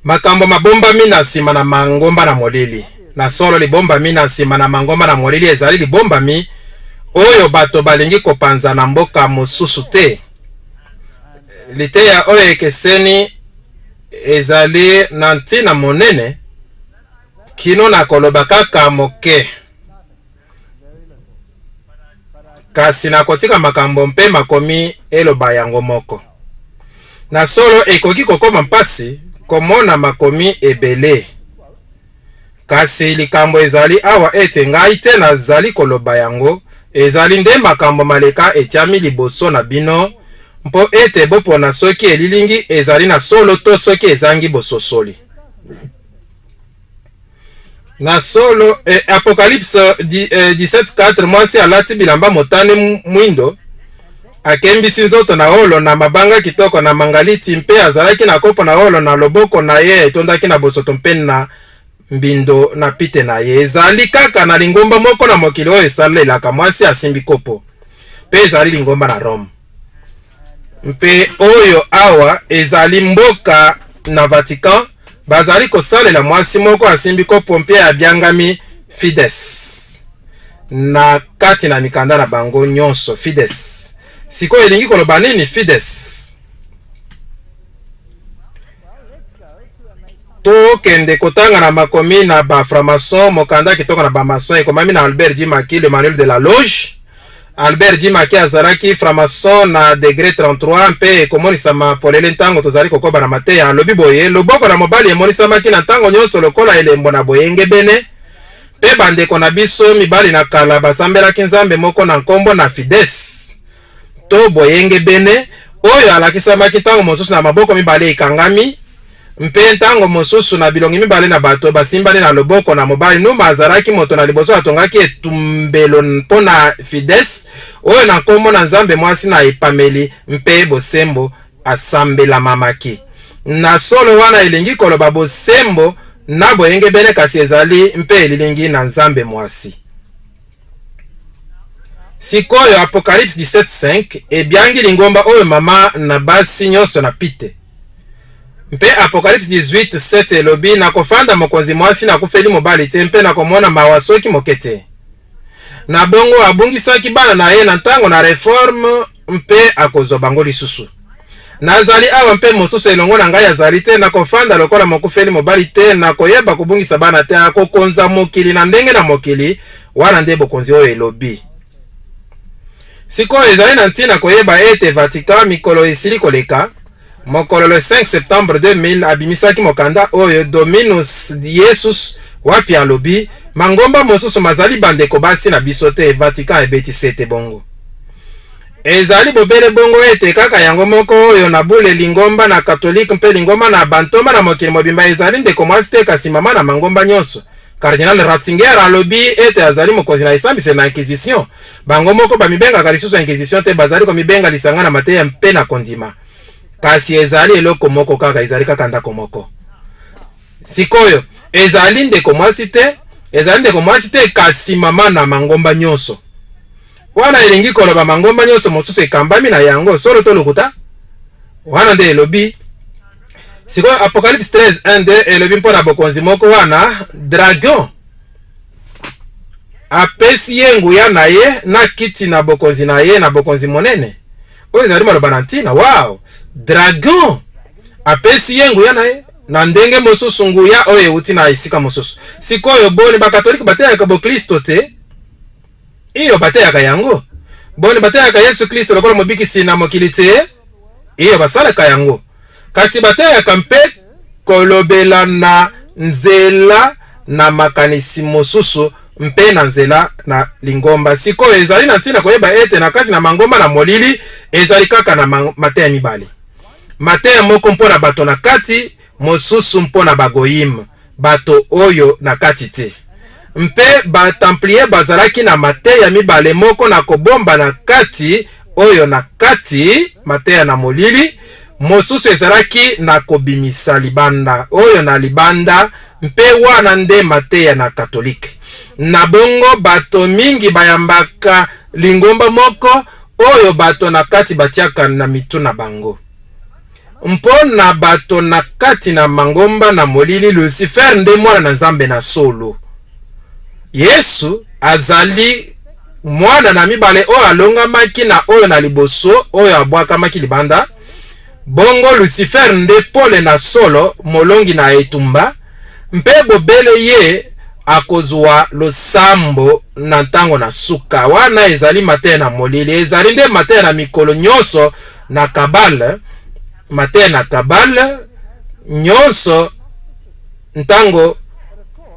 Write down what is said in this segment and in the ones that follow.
Makambo mabombami na nsima na mangomba na molili. Na solo, libombami na nsima na mangomba na molili ezali libombami oyo bato balingi kopanza na mboka mosusu te. Liteya oyo ekeseni ezali na ntina monene kino na koloba kaka moke. Kasi nakotika makambo mpe makomi eloba yango moko. Na solo, ekoki kokoma mpasi komona makomi ebele. Kasi likambo ezali awa ete ngai te nazali koloba yango, ezali nde makambo maleka etiami liboso na bino, mpo ete bopona soki elilingi ezali na solo to soki ezangi bososoli. Na solo, eh, Apocalypse 17:4, eh, mwasi alati bilamba motane mwindo, akembisi nzoto na wolo na mabanga kitoko na mangaliti, mpe azalaki na kopo na wolo na loboko na ye etondaki na bosoto mpe na mbindo na pite na ye. Ezali kaka na lingomba moko na mokili oyo esalelaka mwasi asimbi kopo, mpe ezali lingomba na Rome. Mpe oyo awa ezali mboka na Vatican, bazali kosalela mwasi moko asimbi kopo mpe abiangami Fides na kati na mikanda na bango nyonso. Fides sikoyo elingi koloba nini? Fides, tokende kotanga na makomi na ba franc-maçon, mokanda kitoko na ba maçon ekomami na Albert J. Maki, le manuel de la loge. Albert J. Maki azalaki franc-maçon na degre 33 mpe ekomonisama polele ntango tozali kokoba na mateya. Alobi boye, Loboko na mobali emonisamaki na ntango nyonso lokola elembo na boyengebene, mpe bandeko na biso mibali na kala basambelaki Nzambe moko na nkombo na Fides, to boyengebene, oyo alakisamaki ntango mosusu na maboko mibale ekangami, Mpe ntango mosusu na bilongi mibale na bato basimbani na loboko na mobali. Numa azalaki moto na liboso atongaki etumbelo mpo na Fides, oyo na nkombo na nzambe mwasi na epameli mpe bosembo asambelamamaki. Na solo, wana elingi koloba bosembo na boyengebene, kasi ezali mpe elilingi na nzambe mwasi. Sikoyo, Apocalypse 17:5 ebiangi lingomba oyo mama na basi nyonso na pite. Mpe Apocalypse 18:7 elobi, Nakofanda mokonzi mwasi nakufeli mobali te, mpe nakomona mawa soki moke te. Na bongo abungisaki bana na ye na ntango na Reforme, mpe akozwa bango lisusu. Nazali awa mpe mosusu elongo na ngai azali te, nakofanda lokola mokufeli mobali te, nakoyeba kobungisa bana te. Akokonza mokili na ndenge na mokili, wana nde bokonzi oyo elobi. Sikoyo ezali na ntina koyeba ete Vatican mikolo esili koleka, mokolo le 5 septembre 2000 abimisaki mokanda oyo Dominus Jesus, wapi alobi mangomba mosusu mazali bandeko basi na biso te. Vatican ebeti sete bongo. Ezali bobele bongo ete kaka yango moko oyo na bule lingomba na Katolike mpe lingomba na bantoma na mokili mobimba ezali ndeko mwasi te kasi mama na mangomba nyonso. Cardinal Ratzinger alobi ete azali mokonzi na esambiselo na Inquisition. Bango moko bamibengaka lisusu Inquisition te, bazali komibenga lisanga na mateya mpe na kondima. Kasi ezali eloko moko kaka, ezali kaka ndako moko. Sikoyo, ezali ndeko mwasi te, ezali ndeko mwasi te, kasi mama na mangomba nyonso. Wana elingi koloba mangomba nyonso mosusu ekambami na yango, solo to lokuta? Wana nde elobi. Sikoyo Apocalypse 13 1 2 elobi mpo na bokonzi moko wana dragon apesi ye nguya na ye na kiti na bokonzi na ye na bokonzi monene. Oyo ezali maloba na ntina. Wow! Dragon apesi ye nguya na ye na ndenge mosusu, nguya oyo euti na esika mosusu. Sikoyo boni Bakatolike bateyaka boklisto te? Iyo, bateyaka yango. Boni bateyaka Yesu Klisto lokola mobikisi na mokili te? Iyo, basalaka yango. Kasi bateyaka mpe kolobela na nzela na makanisi mosusu mpe na nzela na lingomba. Sikoyo, ezali na ntina koyeba ete na kati na mangomba na molili, ezali kaka na mateya mibale. Mateya moko mpo na bato na kati, mosusu mpo na bagoyim, bato oyo na kati te. Mpe ba Templier bazalaki na mateya mibale, moko na kobomba na kati, oyo na kati, mateya na molili, mosusu ezalaki na kobimisa libanda, oyo na libanda, mpe wana nde mateya na Katolike. Na bongo bato mingi bayambaka lingomba moko oyo bato na kati batiaka na mitu na bango. Mpo na bato na kati na mangomba na molili, Lucifer nde Mwana na Nzambe na solo. Yesu azali mwana na mibale oyo alongamaki na oyo na liboso oyo abwakamaki libanda. Bongo Lucifer nde pole na solo, molongi na etumba, mpe bobele ye akozwa losambo na ntango na suka. Wana ezali mateya na molili, ezali nde mateya na mikolo nyonso na Kabale, mateya na Kabale nyonso ntango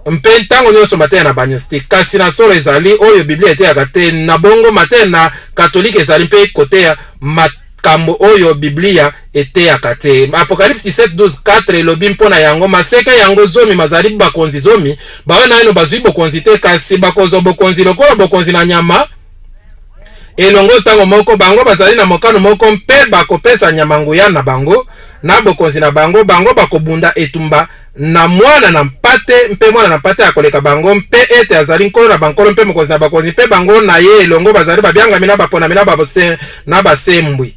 mpe ntango nyonso mateya na bagnostique. Kasi na solo ezali oyo Biblia eteyaka te. Na bongo mateya na Katolike ezali mpe koteya makambo oyo Biblia eteyaka te. Apocalypse 17 12 4 elobi mpo na yango: maseke yango zomi mazali bakonzi zomi, baoyo naino bazwi bokonzi te, kasi bakozwa bokonzi lokola bokonzi na nyama elongo ntango moko. Bango bazali na mokano moko mpe bakopesa nyama nguya na bango na bokonzi na bango. Bango bakobunda etumba na Mwana na Mpate, mpe Mwana na Mpate akoleka bango, mpe ete azali Nkolo na bankolo mpe Mokonzi na bakonzi, mpe bango na ye elongo bazali babyangami na baponami na basembwi.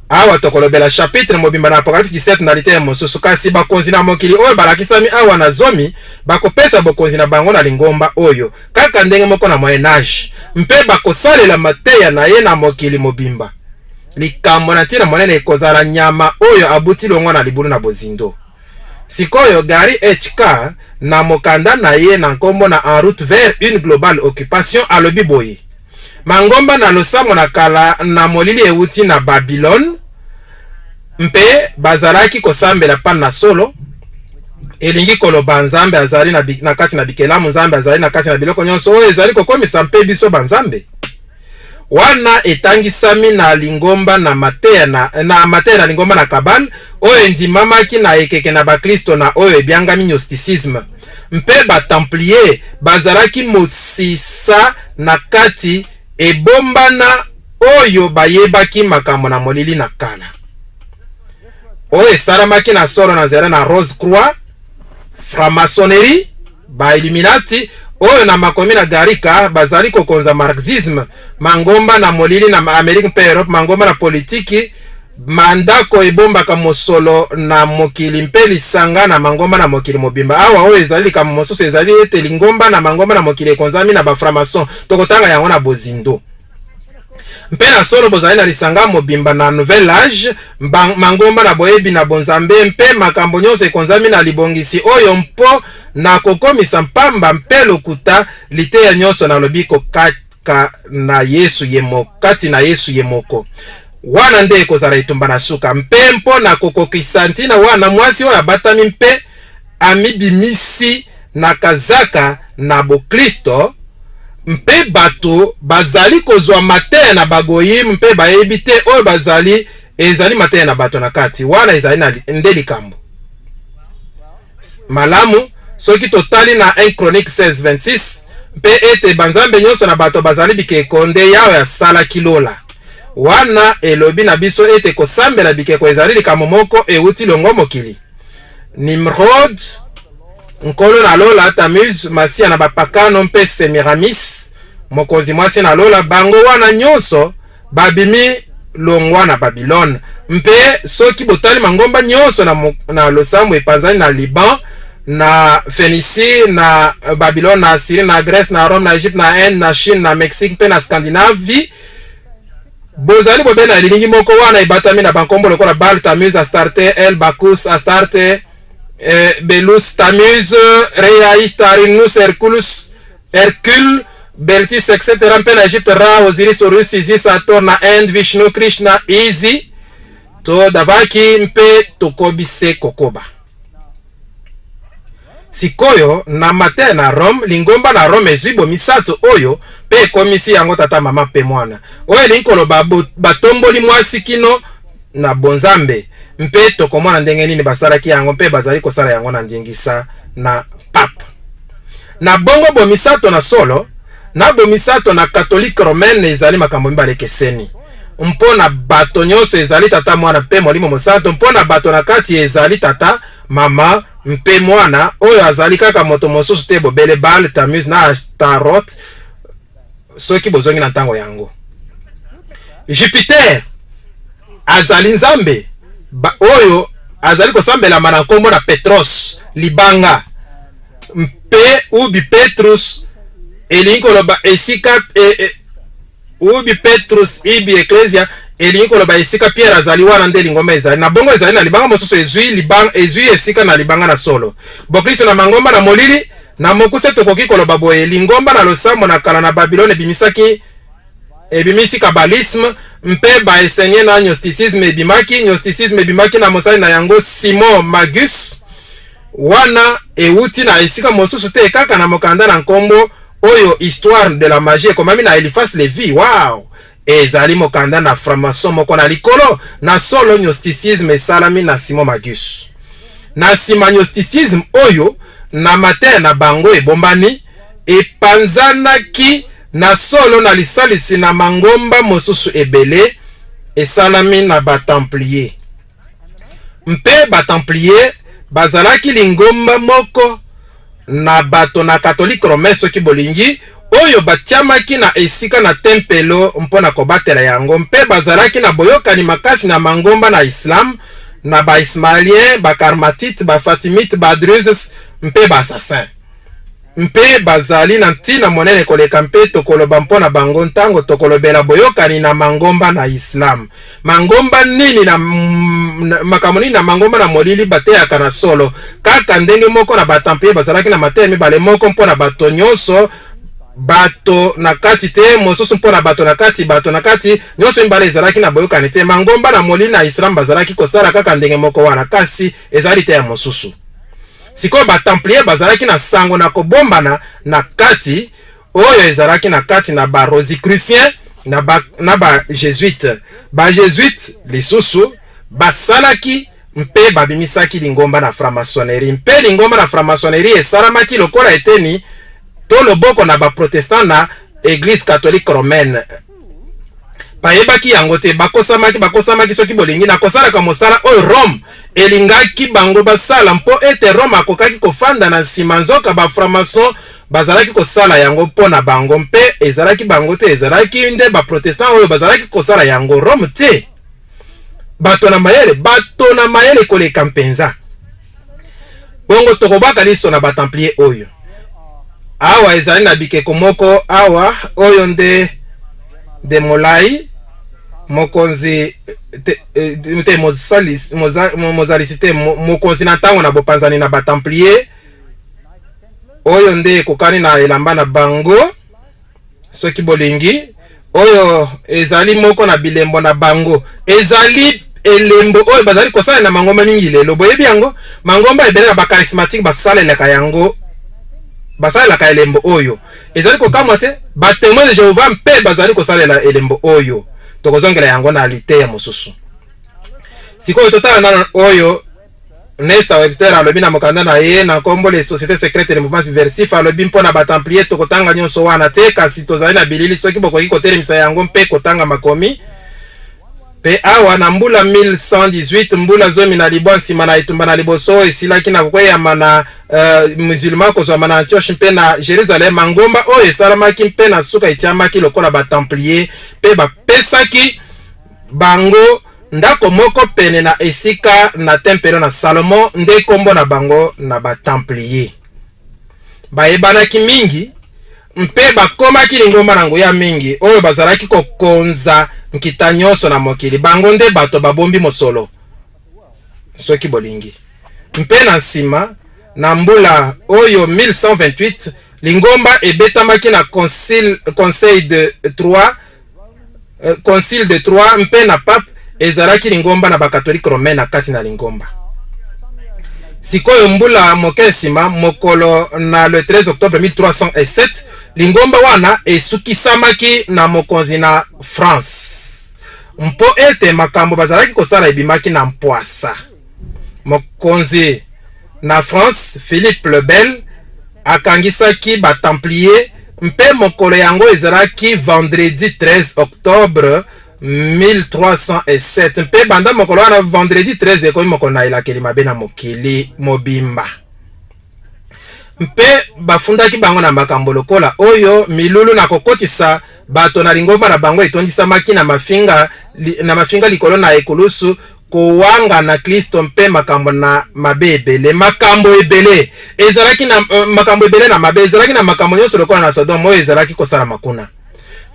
Awa tokolobela chapitre mobimba na Apocalypse 17 na liteya mosusu. Kasi bakonzi na mokili oyo balakisami awa na zomi bakopesa bokonzi na bango na lingomba oyo, kaka ndenge moko na Moyen Age, mpe bakosalela mateya na ye na mokili mobimba. Likambo na ntina monene ekozala nyama oyo abuti longwa na libulu na bozindo. Sikoyo, Gary H. Carr, na mokanda na ye na nkombo na En route vers une globale occupation, alobi boye: Mangomba na losambo na kala na molili ewuti na Babilone mpe bazalaki kosambela pan na solo, elingi koloba Nzambe azali na kati na bikelamu, Nzambe azali na kati na biloko nyonso, oyo ezali kokomisa mpe biso banzambe. Wana etangisami na lingomba na mateya na, na mateya na lingomba na Kabale oyo endimamaki na ekeke na baklisto na oyo ebyangami gnosticisme, mpe ba Templier bazalaki mosisa na kati ebombana oyo bayebaki makambo na molili na kala, oyo esalamaki na solo na nzela na Rose Croix, franc-maçonnerie, ba Illuminati, oyo na makomi na Gary Carr bazali kokonza marxisme, mangomba na molili na Amerike mpe Europe, mangomba na politiki, mandako ebombaka mosolo na mokili mpe lisanga na mangomba na mokili mobimba. Awa oyo ezali likambo mosusu, ezali ete lingomba na mangomba na mokili ekonzami na ba franc-maçon. Tokotanga yango na bozindo. Mpe na solo bozali na lisanga mobimba na Nouvel Age, mangomba na boyebi na bonzambe mpe makambo nyonso ekonzami na libongisi oyo mpo na kokomisa mpamba mpe lokuta liteya nyonso na lobiko kaka na Yesu ye moko, kati na Yesu ye moko. Wana nde ekozala etumba na suka. Mpe mpo na kokokisa ntina wana, mwasi oyo abatami mpe amibimisi na kazaka na boklisto, mpe bato bazali kozwa mateya na bagoyim mpe bayebi te oyo bazali ezali mateya na bato na kati. Wana ezali na nde likambo malamu. Soki totali na 1 Chronique 16:26, mpe ete banzambe nyonso na bato bazali bikeko, nde Yawe asalaki lola. Wana elobi na biso ete kosambela bikeko ezali likambo moko ewuti longo mokili. Nimrod, nkolo na lola, Tamuz, masiya na bapakano, mpe Semiramis, mokonzi mwasi na lola, bango wana nyonso babimi longwa na Babilone. Mpe soki botali mangomba nyonso na losambo epanzani na Liban, na Phénicie, na Babylone, na Syrie, na Grèce, na Rome, na Egypte, na Inde, na Chine, na Mexique mpe na Scandinavie, bozali bobe na elilingi moko wana ebatami na bankombo lokola Baal, Tamuz, Astarte, El, Bacchus, Astarte, Belus, Tamuz, Rhea, Ishtar, Nus, Herculus, Hercule, Beltis, etc. Mpe na Egypte, Ra, Osiris, Horus, Isis, Hathor, na Inde, Vishnu, Krishna, Izi to Davaki, mpe tokobi se kokoba. Sikoyo na mateya na Rome, lingomba na Rome ezwi bomisato oyo mpe ekomisi yango tata, mama mpe mwana, oyo elingi koloba batomboli mwasi kino na bonzambe. Mpe tokomona ndenge nini basalaki yango mpe bazali kosala yango na ndingisa na pape. Na bongo bomisato na solo na bomisato na Katolike Romaine ezali makambo mibale ekeseni. Mpo na bato nyonso ezali Tata, Mwana mpe Molimo Mosanto. Mpo na bato na kati ezali Tata, Mama mpe Mwana, oyo azali kaka moto mosusu te bobele Baal, Tamuz na Ashtarot. Soki bozongi na ntango yango, Jupiter azali nzambe. Ba, oyo azali kosambelama na nkombo na Petros, libanga, mpe ubi Petrus elingi koloba esika e, e, ubi Petrus ibi ecclesia elingi koloba esika Pierre azali, wana nde lingomba ezali. Na bongo ezali na libanga mosusu ezwi libanga, ezwi esika na libanga na solo. Boklisto na mangomba na molili, na mokuse tokoki koloba boye, lingomba na losambo na kala na Babilone ebimisaki ebimisi Kabbalisme, mpe ba Essenien na Gnosticisme ebimaki. Gnosticisme ebimaki na mosali na yango Simon Magus. Wana ewuti na esika mosusu te kaka na mokanda na nkombo oyo Histoire de la magie ekomami na Eliphas Levi. Wow! Ezali mokanda na franc-maçon moko na likolo. Na solo, Gnosticisme esalami na Simon Magus. Na nsima, Gnosticisme oyo na mateya na bango ebombani epanzanaki na solo na lisalisi na mangomba mosusu ebele esalami na ba Templiers. Mpe ba Templiers bazalaki lingomba moko na bato na Katolike Romain, soki bolingi, oyo batiamaki na esika na tempelo mpo na kobatela yango, mpe bazalaki na boyokani makasi na mangomba na Islam, na ba Ismaeliens, ba Karmatites, ba Fatimites, ba Druzes mpe ba Assassins. Mpe bazali na ntina monene koleka, mpe tokoloba mpo na bango ntango tokolobela boyokani na mangomba na Islam. Mangomba nini na, makambo nini na mangomba na molili bateyaka na solo? Kaka ndenge moko na Batemplier bazalaki na mateya mibale, moko mpo na bato nyonso, bato na kati te, mosusu mpo na bato na kati, bato na kati. Nyonso mibale ezalaki na boyokani te. Mangomba na molili na Islam bazalaki kosala kaka ndenge moko wana, kasi ezali liteya mosusu. Sikoyo, ba-Templier bazalaki na nsango na kobombana na kati, oyo ezalaki na kati na ba-Rosicruciens na ba, na ba-Jesuites. Ba-Jesuites lisusu basalaki mpe babimisaki lingomba na franc-maçonnerie, mpe lingomba na franc-maçonnerie esalamaki lokola eteni to loboko na ba-Protestant na Eglise catholique romaine. Bayebaki yango te, bakosamaki, bakosamaki, soki bolingi, na kosalaka mosala oyo Rome elingaki bango basala, mpo ete Rome akokaki kofanda na nsima, nzoka ba-franc-maçon bazalaki kosala yango mpo na bango, mpe ezalaki bango te, ezalaki nde ba-Protestant oyo bazalaki kosala yango, Rome te. Bato na mayele, bato na mayele koleka mpenza. Bongo tokobwaka liso na ba-Templier oyo. Awa ezali na bikeko moko awa, oyo nde de Molai, mokonzi te, te mosalisi, moza, mozalisi te, mokonzi na ntango na bopanzani na ba-Templier, oyo nde ekokani na elamba na bango, soki bolingi. Oyo ezali moko na bilembo na bango. Ezali elembo oyo bazali kosalela na mangomba mingi lelo. Boyebi yango? Mangomba ebele na ba-charismatique basalelaka yango, basalelaka elembo oyo. Ezali kokamwa te? Ba Témoins de Jéhovah mpe bazali kosalela elembo oyo. Tokozongela yango na liteya mosusu. Sikoyo totala nano oyo Nesta Webster alobi na mokanda na ye na nkombo Les Sociétés secrètes et les mouvements subversifs. Alobi mpo na Batemplier. Tokotanga nyonso wana te, kasi tozali na bilili soki bokoki kotelemisa yango mpe kotanga makomi. Mpe awa na mbula 1118, mbula 19 nsima na etumba na liboso esilaki na kokweyama na musulman kozwama na Antioche mpe na Jerusalem, mangomba oyo esalamaki mpe na suka etiamaki lokola Batemplier, mpe bapesaki bango ndako moko pene na esika na tempelo na Salomo, nde nkombo na bango na Batemplier. Bayebanaki mingi mpe bakomaki lingomba na nguya mingi oyo bazalaki kokonza nkita nyonso na mokili. Bango nde bato babombi mosolo, soki bolingi. Mpe na nsima, na mbula oyo 1128, lingomba ebetamaki na concile, Conseil de Troyes, Concile de Troyes mpe na pape. Ezalaki lingomba na Bakatolike romain na kati na lingomba. Sikoyo, mbula moke nsima, mokolo na le 13 octobre 1307, lingomba wana esukisamaki na mokonzi na France, mpo ete makambo bazalaki kosala ebimaki na mpwasa. Mokonzi na France Philippe le Bel akangisaki Batemplier, mpe mokolo yango ezalaki vendredi 13 octobre 1307, mpe banda mokolo wana vendredi 13 ekomi mokolo na elakeli mabe na mokili mobimba. Mpe bafundaki bango na makambo lokola oyo: milulu na kokotisa bato na lingomba na bango etondisamaki na mafinga, na mafinga likolo na ekulusu. kowangana Klisto mpe makambo na mabe ebele. Makambo ebele ezalaki na makambo ebele na mabe ezalaki na makambo nyonso lokola na Sodome oyo ezalaki kosalama kuna.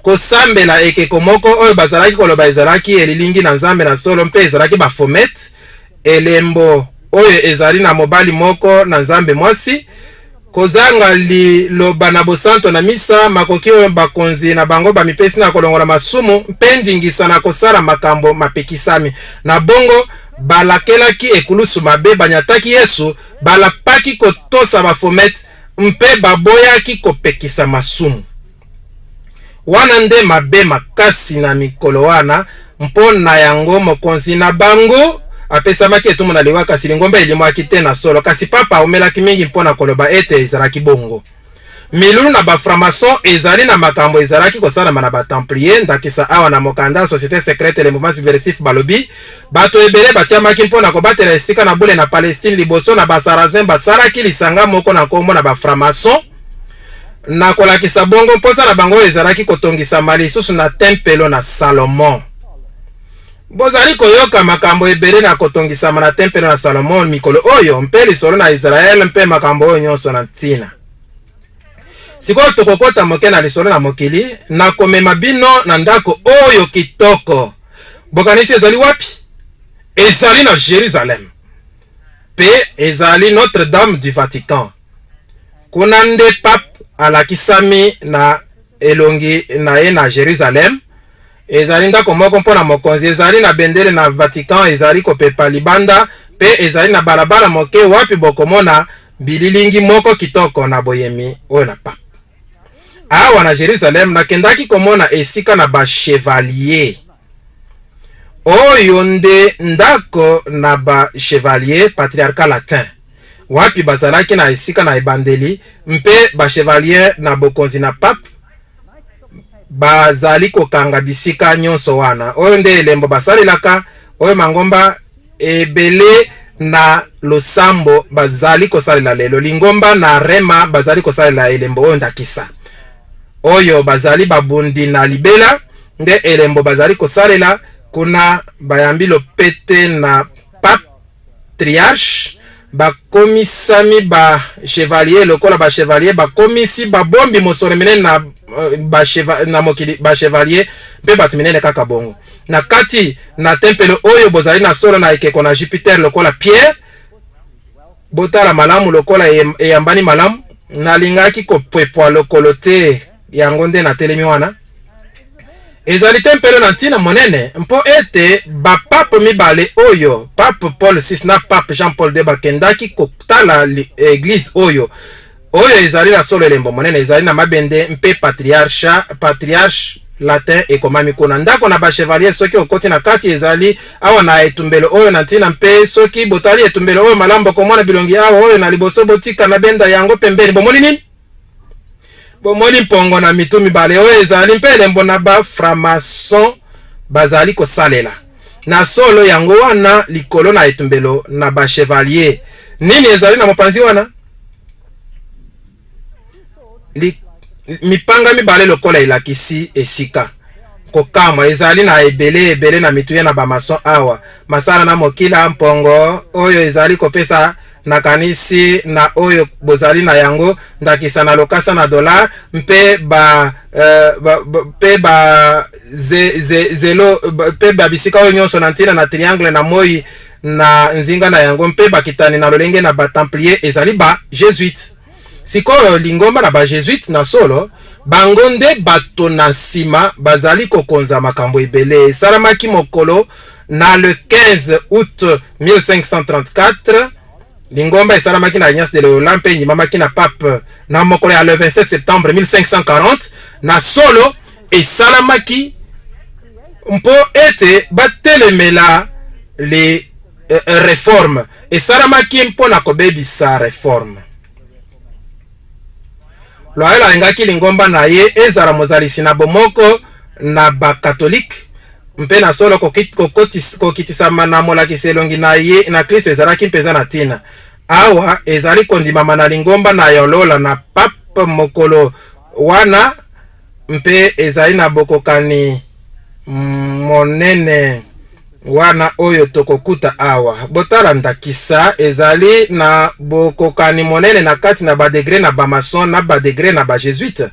Kosambela ekeko moko oyo bazalaki koloba ezalaki elilingi na Nzambe na solo mpe ezalaki Baphomet, elembo oyo ezali na mobali moko na Nzambe mwasi. Kozanga liloba na bosanto na misa, makoki oyo bakonzi na bango bamipesi na kolongola masumu, mpe ndingisa na kosala makambo mapekisami. Na bongo, balakelaki ekulusu mabe, banyataki Yesu, balapaki kotosa Baphomet, mpe baboyaki kopekisa masumu. Wana nde mabe makasi na mikolo wana, mpo na yango mokonzi na bango apesamaki etumbu na liwa, kasi lingomba elimwaki te na solo. Kasi papa aumelaki mingi mpo na koloba ete ezalaki bongo. Milulu na ba franc-maçon ezali na makambo ezalaki kosalama na ba templiers, ndakisa awa na mokanda Societe secrète et le mouvement subversif balobi, Bato ebele batiamaki mpo na kobatela esika na bule na Palestine liboso na ba Sarrasins basalaki lisanga moko na nkombo na ba franc-maçon, na kolakisa bongo mposa na bango oyo ezalaki kotongisama lisusu na tempelo na Salomon. Bozali koyoka makambo ebele na kotongisama na tempelo na Salomon mikolo oyo, mpe lisolo na Israel mpe makambo oyo nyonso na ntina. Sikoyo tokokota moke na lisolo na mokili, nakomema bino na ndako oyo kitoko. Bokanisi ezali wapi? Ezali na Jerusalem, mpe ezali Notre-Dame du Vatican. Kuna nde Pape alakisami na elongi na ye na Jerusalem. Ezali ndako moko mpo na mokonzi. Ezali na bendele na Vatican ezali kopepa libanda, mpe ezali na balabala moke wapi bokomona bililingi moko kitoko na boyemi oyo na Pape. Awa na Jerusalem, nakendaki komona esika na ba chevalier. Oyo nde ndako na ba chevalier, patriarcat latin, wapi bazalaki na esika na ebandeli, mpe ba chevalier na bokonzi na pape bazali kokanga bisika nyonso wana. Oyo nde elembo basalelaka, oyo mangomba ebele na losambo bazali kosalela lelo. Lingomba na Rema bazali kosalela elembo oyo, ndakisa oyo bazali babundi na libela, nde elembo bazali kosalela kuna. Bayambi lopete na patriarche, bakomisami ba chevalier lokola ba chevalier, bakomisi babombi mosolo minene na, ba cheva, na mokili ba chevalier mpe bato minene kaka bongo. Na kati na tempelo oyo bozali na solo na ekeko na Jupiter lokola Pierre. Botala malamu lokola eyambani malamu. Nalingaki kopwepwa lokolo te, yango nde natelemi wana. Ezali tempelo na ntina monene mpo ete bapape mibale oyo, Pape Paul VI na Pape Jean Paul II, bakendaki kotala eglise oyo. Oyo ezali na solo elembo monene, ezali na mabende mpe patriarche, patriarche latin ekomami kuna. Ndako na ba chevalier, soki okoti na kati, ezali awa na etumbelo oyo na ntina, mpe soki botali etumbelo oyo malamu, bokomona bilongi awa oyo na liboso. Botika nabenda yango pembeni. Bomoni nini? Bomoni mpongo na mitu mibale oyo ezali mpe elembo na ba franc-maçon bazali kosalela. Na solo, yango wana likolo na etumbelo na ba chevalier. Nini ezali na mopanzi wana? Li, mipanga mibale lokola elakisi esika. Kokamwa, ezali na ebele ebele na mituya na ba maçon awa. Masala na mokila mpongo oyo ezali kopesa nakanisi na oyo bozali na yango, ndakisa na lokasa na dollar mpe ba, ba, ba, mpe ba ze, ze, zelo mpe ba bisika oyo nyonso na ntina na triangle na moi na nzinga na yango mpe bakitani na lolenge na ba templier ezali ba jesuite. Sikoyo lingomba na ba jesuite na solo bango nde bato na nsima bazali kokonza makambo ebele. Esalamaki mokolo na le 15 août 1534. Lingomba esalamaki na Ignace de Loyola mpe endimamaki na pape na mokolo ya le 27 septembre 1540. Na solo esalamaki mpo ete batelemela le reforme. Esalamaki mpo na kobebisa reforme. Loyola alingaki lingomba na ye ezala mozalisi na bomoko na bakatolike, mpe na solo kokitisama na molakisi elongi na ye na Klisto ezalaki mpenza na ntina. Awa ezali kondimama na lingomba na Loyola na pape mokolo wana, mpe ezali na bokokani monene. Wana oyo tokokuta awa. Botala ndakisa, ezali na bokokani monene na kati na ba degre na ba maçon na ba degre na ba jesuite.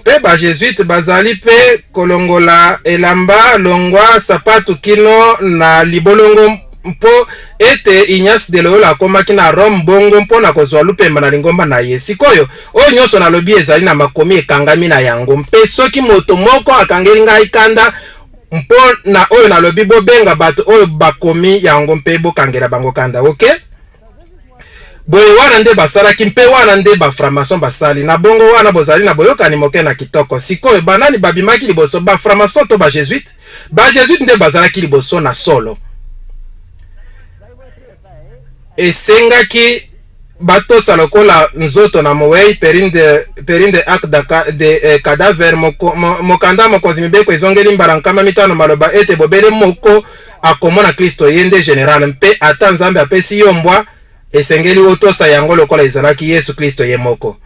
Mpe ba jesuite bazali mpe kolongola elamba longwa sapatu kino na libolongo mpo ete Ignace de Loyola akomaki na Rome bongo mpo na kozwa lupemba na lingomba na ye. Sikoyo, oyo nyonso nalobi ezali na makomi ekangami na yango, mpe soki moto moko akangeli ngai kanda mpo na oyo nalobi, bobenga bato oyo bakomi yango mpe bokangela bango kanda. Ok? Boye wana nde basalaki, mpe wana nde ba-franc-maçon basali. Na bongo wana bozali na boyokani moke na kitoko. Sikoyo, banani babimaki liboso, ba-franc-maçon to ba-jesuite? Ba-jesuite nde bazalaki liboso na solo. Esengaki batosa lokola nzoto na mowei, perinde, perinde ac da, de eh, cadaver. Moko, mo, mokanda mokonzi mibeko ezongeli mbala 500 maloba ete bobele moko akomona Klisto, ye nde general, mpe ata Nzambe apesi yo mbwa, esengeli otosa yango lokola ezalaki Yesu Klisto ye moko.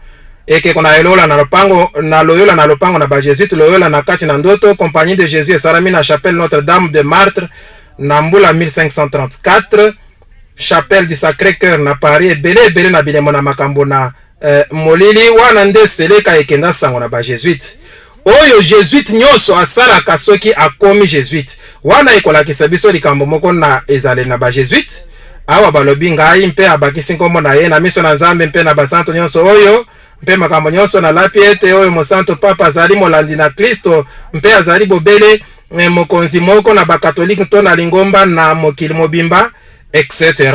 Ekeko na Loyola na lopango na Loyola na lopango na ba-Jesuite, Loyola na kati na ndoto, Compagnie de Jésus esalami na Chapelle Notre-Dame de Martre na mbula 1534, Chapelle du Sacré-Cœur na Paris, ebele ebele na bilembo na makambo na molili. Wana nde seleka ekenda sango na ba-Jesuite. Oyo jesuite nyonso asalaka soki akomi jesuite, wana ekolakisa biso likambo moko na ezaleli na ba-Jesuite. Awa balobi ngai, mpe abakisi nkombo na ye, na miso na Nzambe mpe na basantu nyonso oyo mpe makambo nyonso, nalapi ete oyo mosantu papa azali molandi na Klisto mpe azali bobele mokonzi moko na bakatolike to na lingomba na mokili mobimba, etc.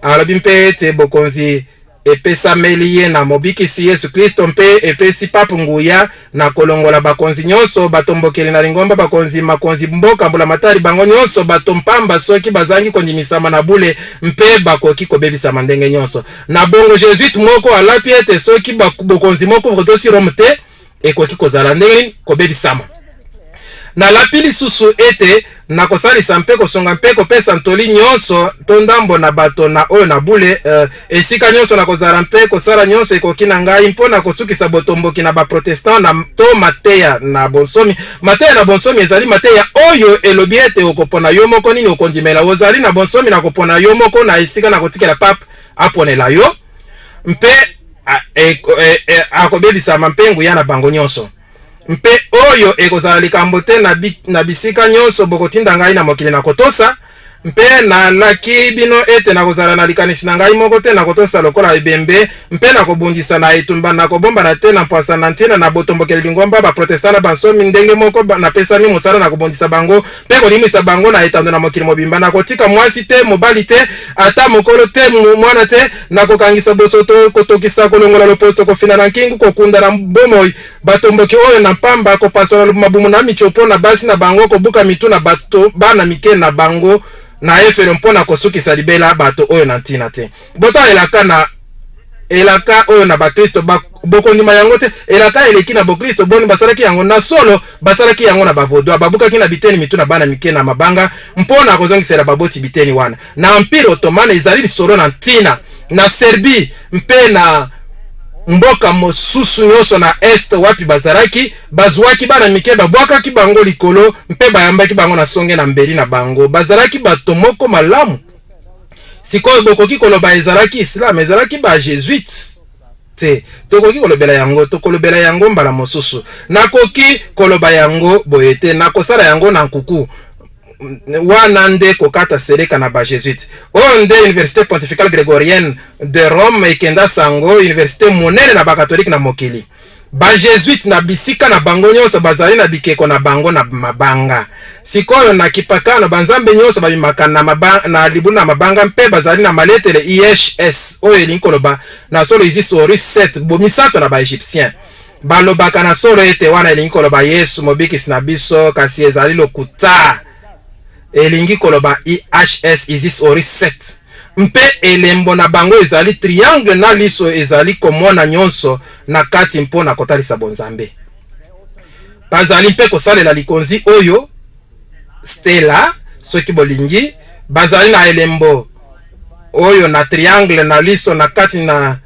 Alobi mpe ete bokonzi epesameli ye na Mobikisi Yesu Klisto mpe epesi pape nguya na kolongola bakonzi nyonso batombokeli na lingomba, bakonzi, makonzi mboka, mbulamatari, bango nyonso bato mpamba soki bazangi kondimisama na bule mpe bakoki kobebisama ndenge nyonso. Na bongo jesuite moko alapi ete soki bokonzi moko botosi Rome te, ekoki kozala ndenge nini? Kobebisama. Nalapi lisusu ete nakosalisa mpe kosunga mpe kopesa ntoli nyonso to ndambo na bato na oyo na bule, esika nyonso nakozala mpe kosala nyonso ekoki na ngai mpo na kosukisa botomboki na ba-protestant na to mateya na bonsomi. Mateya na bonsomi ezali mateya oyo elobi ete okopona yo moko nini okondimela. Ozali na bonsomi na kopona yo moko na esika na kotikela pape aponela yo, mpe akobebisama mpe nguya na bango nyonso. Mpe oyo ekozala likambo te na, bi, na bisika nyonso bokotinda ngai na mokili na kotosa, mpe nalaki bino ete nakozala na likanisi na ngai moko te, nakotosa lokola ebembe, mpe nakobundisa na etumba, nakobombana te na mpwasa na ntina na botombokeli lingomba baprotestant na bansomi ndenge moko napesami mosala na kobundisa bango mpe kolimwisa bango na etando na mokili mobimba. Nakotika mwasi te, mobali te, ata mokolo te, mwana te. Nakokangisa bosoto, kotokisa, kolongola loposo, kofina na nkingu, kokunda na bomoi batomboki oyo na mpamba, kopasola mabumu na michopo na basi na bango, kobuka mitu na bato bana mike na bango na efelo, mpo na kosukisa libela bato oyo na ntina te. Botala elaka na elaka oyo na bakristo, bokondima yango te. Elaka eleki na bokristo. Boni basalaki yango? Na solo basalaki yango na bavaudois. Babukaki na biteni mitu na bana mike na mabanga mpo na kozongisela baboti biteni wana. Na Empire Ottoman ezali lisolo na ntina na Serbie mpe na mboka mosusu nyonso na Est wapi bazalaki, bazuaki bana mike, babwakaki bango likolo mpe bayambaki bango na songe na mbeli na bango. Bazalaki bato moko malamu. Sikoyo bokoki koloba ezalaki Islam, ezalaki ba Jesuites te. Tokoki kolobela yango, tokolobela yango mbala mosusu. Nakoki koloba yango boye te, nakosala yango na nkuku. Wana nde kokata seleka na ba Jesuites. Oyo nde Université Pontificale Grégorienne de Rome ekenda sango, université monene na bakatolike na mokili. Ba Jesuites na bisika na bango nyonso bazali na bikeko na bango na mabanga. Sikoyo na kipakano, banzambe nyonso babimaka na, maba, na libulu na mabanga mpe bazali na maletele IHS, oyo elingi koloba na solo Isis Horus 7, bomisato na ba Egyptiens. Balobaka na solo ete wana elingi koloba Yesu mobikisi na biso, kasi ezali lokuta. Elingi koloba IHS, Isis Horus 7. Mpe elembo na bango ezali triangle na liso ezali komona nyonso na kati mpo na kotalisa bonzambe. Bazali mpe kosalela likonzi oyo stela, soki bolingi. Bazali na elembo oyo na triangle na liso na kati na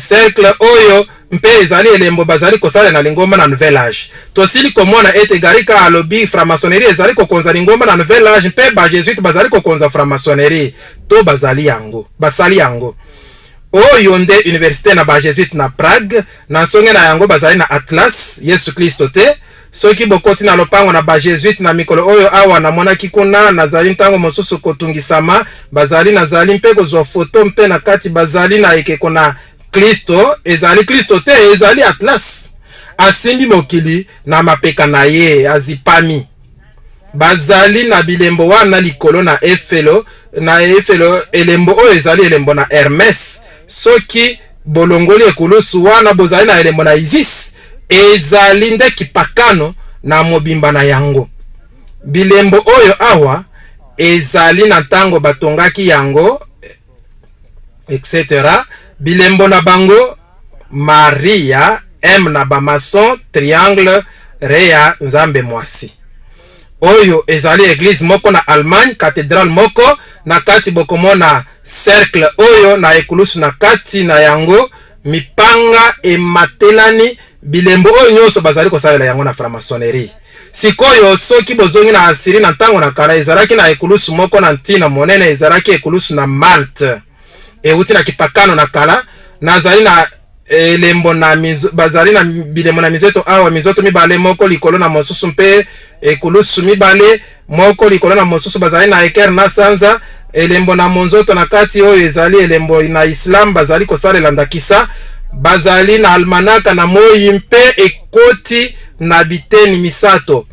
cercle oyo. Mpe ezali elembo bazali kosalela na lingomba na Nouvel Age. Tosili komona ete Garika alobi franc-maçonnerie ezali kokonza lingomba na Nouvel Age mpe ba Jesuites bazali kokonza franc-maçonnerie to bazali yango, basali yango. Oyo nde universite na ba Jesuites na Prague, na nsonge na yango bazali na Atlas, Yesu Klisto te. Soki bokoti na lopango na ba Jesuites na mikolo oyo awa, namonaki kuna, nazali ntango mosusu kotungisama, bazali, nazali mpe kozua foto mpe na kati bazali na ekeko na Klisto, ezali Klisto te, ezali Atlas. Asimbi mokili na mapeka na ye, azipami. Bazali na bilembo wana likolo na efelo, na efelo, elembo oyo ezali elembo na Hermes. Soki bolongoli ekulusu wana, bozali na elembo na Isis. Ezali nde kipakano na mobimba na yango. Bilembo oyo awa ezali na ntango batongaki yango, etc. Bilembo na bango, Maria, M na ba maçon, triangle, Rea, Nzambe mwasi. Oyo ezali eglise moko na Allemagne, cathedrale moko, na kati bokomona cercle oyo na ekulusu na kati na yango, mipanga ematelani, bilembo oyo nyonso bazali kosalela yango na franc-maçonnerie. Sikoyo, soki bozongi na Assyrie na ntango na kala, ezalaki na ekulusu moko na ntina monene, ezalaki ekulusu na Malte. Euti na kipakano na kala. Nazali na elembo na mizo, bazali na bilembo na mizoto awa, mizoto mibale moko likolo na mosusu, mpe ekulusu mibale moko likolo na mosusu. Bazali na eker na sanza, elembo na monzoto na kati, oyo ezali elembo na Islam, bazali kosalela ndakisa. Bazali na almanaka na moi, mpe ekoti na biteni misato.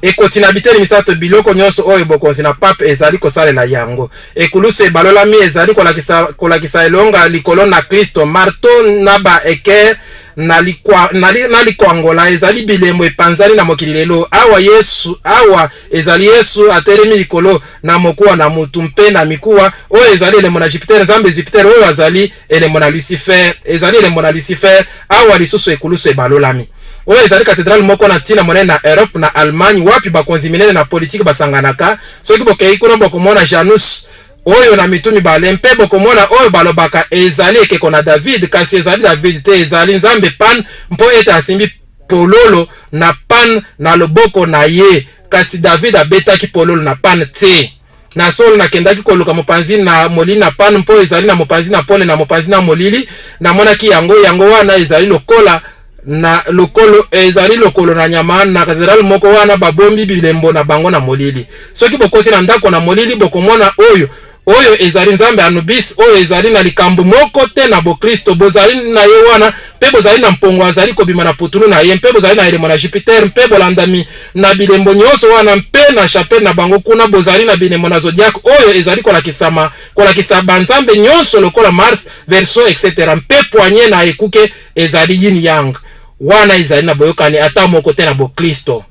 Ekoti na biteni misato biloko nyonso oyo bokonzi na pape ezali kosalela yango. Ekulusu ebalolami ezali kolakisa, kolakisa elonga likolo na Klisto. Marto na ba eker na, likwa, na, li, na likwangola ezali bilembo epanzani na mokili lelo. Awa Yesu, awa ezali Yesu atelemi likolo na mokuwa na mutu mpe na mikuwa. Oyo ezali elembo na Jupiter, Nzambe Jupiter. Oyo azali elembo na Lucifer, ezali elembo na Lucifer. Awa lisusu ekulusu ebalolami. Oyo ezali katedrale moko na ntina monene na Europe, na Allemagne, wapi bakonzi minene na politiki basanganaka. Soki bokei kuna, bokomona Janus oyo na mitu mibale, mpe bokomona oyo balobaka ezali ekeko na David, kasi ezali David te, ezali nzambe Pan, mpo ete asimbi pololo na Pan na loboko na ye, kasi David abetaki pololo na Pan te. Na solo, nakendaki koluka mopanzi na molili na Pan, mpo ezali na mopanzi na pole na mopanzi na molili. Namonaki yango, yango wana ezali lokola na lokolo, ezali lokolo na nyama na katedrale moko wana babombi bilembo na bango na molili. Soki bokoti na ndako na molili, bokomona oyo oyo ezali nzambe Anubis, oyo ezali na likambo moko te na bokristo. Bozali na ye wana, mpe bozali na mpongo azali kobima na putulu na ye, mpe bozali na elembo na Jupiter, mpe bolandami na bilembo nyonso wana, mpe na chapelle na bango kuna bozali na bilembo na zodiaque oyo ezali kolakisama, kolakisa banzambe nyonso lokola Mars, Verseau, etc. Mpe poignée na ekuke ezali yin yang. Wana ezali na boyokani ata moko te na boklisto.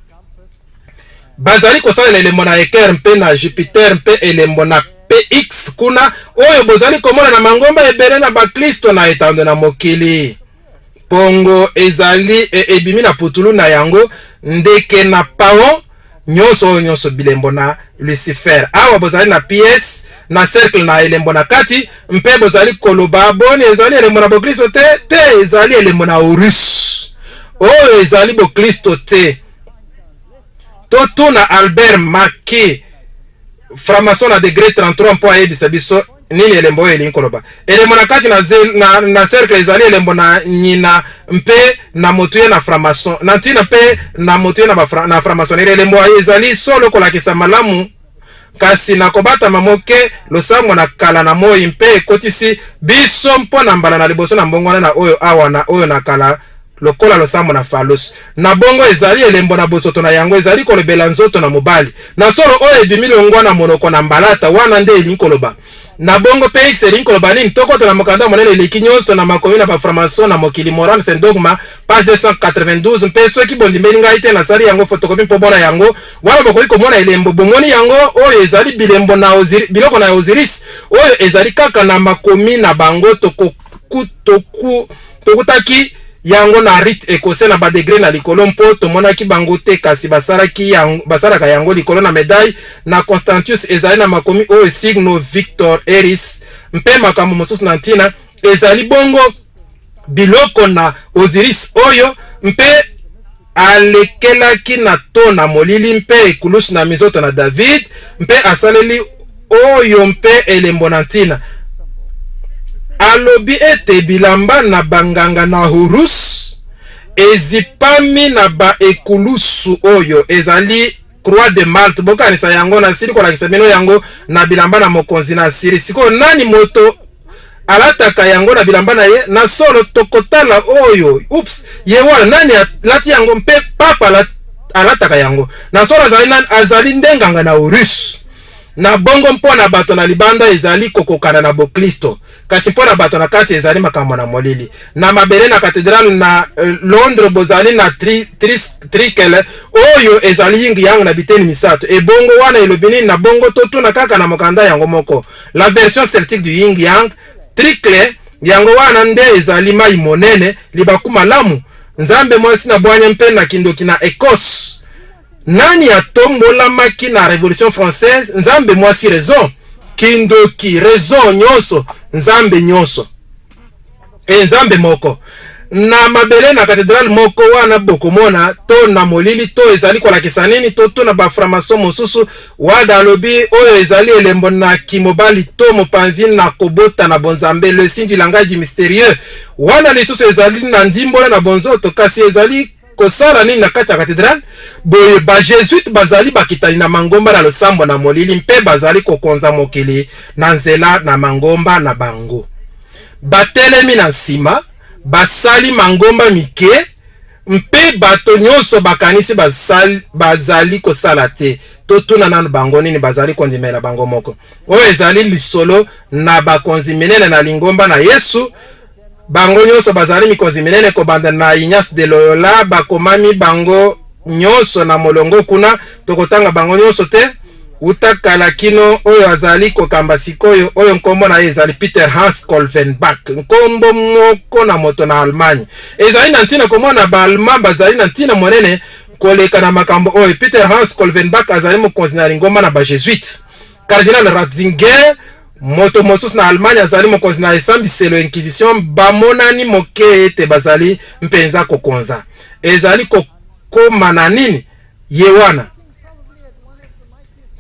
Bazali kosalela elembo na Eker mpe na Jupiter mpe elembo na PX kuna, oyo bozali komona na mangomba ebele na baklisto na etando na mokili. Pongo ezali e, ebimi na putulu na yango, ndeke na paon, nyonso oyo nyonso bilembo na Lucifer. Awa bozali na PS na cercle na elembo na kati, mpe bozali koloba boni ezali elembo na boklisto te? Te, ezali elembo na Horus. Oyo ezali boklisto te. Totuna Albert Maki, franc-maçon na degré 33, mpo ayebisa biso nini elembo oyo elingi koloba. Elembo na kati na, na, na cercle ezali elembo na nyina mpe na motuya na franc-maçon, na ntina mpe na motuya na, na franc-maçonnerie. Elembo ezali solo kolakisa malamu, kasi na kobatama moke losambo na kala na moi mpe ekotisi biso mpo na mbala na liboso na mbongwana na oyo awa na oyo na kala lokola losambo na Phallus. Na bongo ezali elembo na bosoto na yango ezali kolobela nzoto na mobali. Na solo oyo ebimi longwa na monoko na mbalata, wana nde elingi koloba. Na bongo PX elingi koloba nini? Tokota na mokanda monene eleki nyonso na makomi na ba franc-maçon na mokili, Morals and Dogma, page 292, mpe soki bondimeli ngai te, nasali yango photocopie mpo bona yango. Wana bokoki komona elembo. Bomoni yango? Oyo ezali bilembo na Osiris, biloko na Osiris, oyo ezali kaka na makomi na bango. Tokoku, toku, tokutaki yango na rite écossais na badegre na likolo, mpo tomonaki bango te, kasi basalaki yango, basalaka yango likolo na medaille na Constantius. Ezali na makomi oyo Signo Victor Eris mpe makambo mosusu na ntina ezali bongo. Biloko na Osiris oyo, mpe alekelaki na to na molili mpe ekulusu na minzoto na David, mpe asaleli oyo mpe elembo na ntina. Alobi ete bilamba na banganga na Horus ezipami na ba ekulusu oyo ezali Croix de Malte. Bokanisa yango, nasili kolakisa bino yango na bilamba na mokonzi na Assyrie. Sikoyo nani moto alataka yango na bilamba na ye? Na solo tokotala oyo. Oups, ye wana nani alati yango? Mpe papa alataka yango. Na solo azali nani? Azali nde nganga na Horus. Na bongo mpo na bato na libanda ezali kokokana na boklisto, kasi mpo na bato na kati ezali makambo na molili. Na mabele na katedrale na Londres bozali na tri, tri, trikele oyo ezali ying yang na biteni misato. Ebongo wana elobi nini? Na bongo totuna kaka na mokanda yango moko. La version celtique du ying yang tricle yango wana nde ezali mai monene, libaku malamu, Nzambe mwasi na bwanya mpe na kindoki na Ecosse. Nani atombolamaki na Revolution française? Nzambe mwasi raison, kindoki raison nyonso, Nzambe nyonso e Nzambe moko na mabele na katedrale moko wana bokomona to na molili to ezali kolakisa nini? To tuna ba franc-maçon mosusu. Wada alobi oyo ezali elembo na kimobali to mopanzi na kobota na bonzambe, le signe du langage du mystérieux. Wana lisusu ezali na ndimbola na bonzoto, kasi ezali kosala nini na kati ya katedrale? Boye ba Jesuites bazali bakitani na mangomba na losambo na molili mpe bazali kokonza mokili na nzela na mangomba na bango. Batelemi na nsima, basali mangomba mike, mpe bato nyonso bakanisi basali, bazali kosala te. Totuna nanu bango nini bazali kondimela bango moko. Oyo ezali lisolo na bakonzi minene na lingomba na Yesu. Bango nyonso bazali mikonzi minene kobanda na Ignace de Loyola, bakomami bango nyonso na molongo kuna, tokotanga bango nyonso te, uta kala kino oyo azali kokamba sikoyo, oyo nkombo na ye ezali Peter Hans Kolvenbach, nkombo moko na moto na Allemagne. Ezali na ntina komona ba-Allemand bazali na ntina monene koleka na makambo oyo. Peter Hans Kolvenbach azali mokonzi na lingomba na ba-Jesuite. Cardinal Ratzinger, moto mosusu na Allemagne, azali mokonzi na esambiselo Inquisition. Bamonani moke ete bazali mpenza kokonza. Ezali kokoma na nini? Ye wana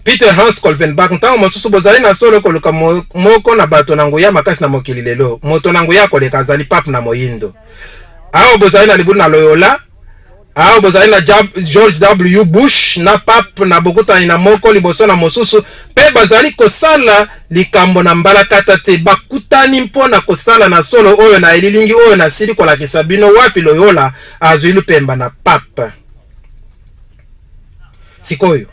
Peter Hans Kolvenbach. Ntango mosusu bozali na solo koluka moko na bato na nguya makasi na mokili lelo. Moto na nguya koleka azali pape na moyindo. Awa bozali na libulu na Loyola, awa bozali na George W. Bush na pape na bokutani na moko liboso na mosusu, mpe bazali kosala likambo na mbalakata te. Bakutani mpo na kosala na solo oyo na elilingi oyo nasili kolakisa bino wapi Loyola azwi lupemba na pape. Sikoyo,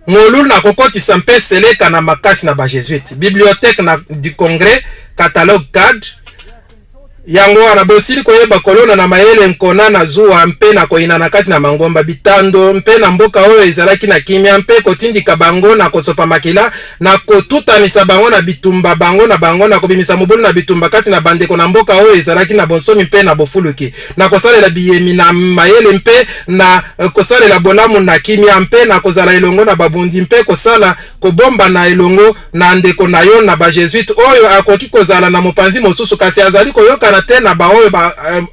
molulu na kokotisa mpe seleka na makasi na ba-Jesuite. Bibliothèque na du Congrès, catalogue cad. Yango wana, bosili koyeba kolona na mayele nkona na zuwa mpe na koyinana kati na mangomba, bitando, mpe na mboka oyo ezalaki na kimia, mpe kotindika bango na kosopa makila, na kotutanisa bango na bitumba bango na bango, na kobimisa mobulu na bitumba kati na bandeko na mboka oyo ezalaki na bonsomi mpe na bofuluki, na kosalela biyemi na mayele mpe na kosalela bolamu na kimia, mpe na kozala elongo na babundi, mpe kosala kobombana elongo na ndeko na yo na ba-Jesuite oyo akoki kozala na mopanzi mosusu, kasi azali koyokana te na baoyo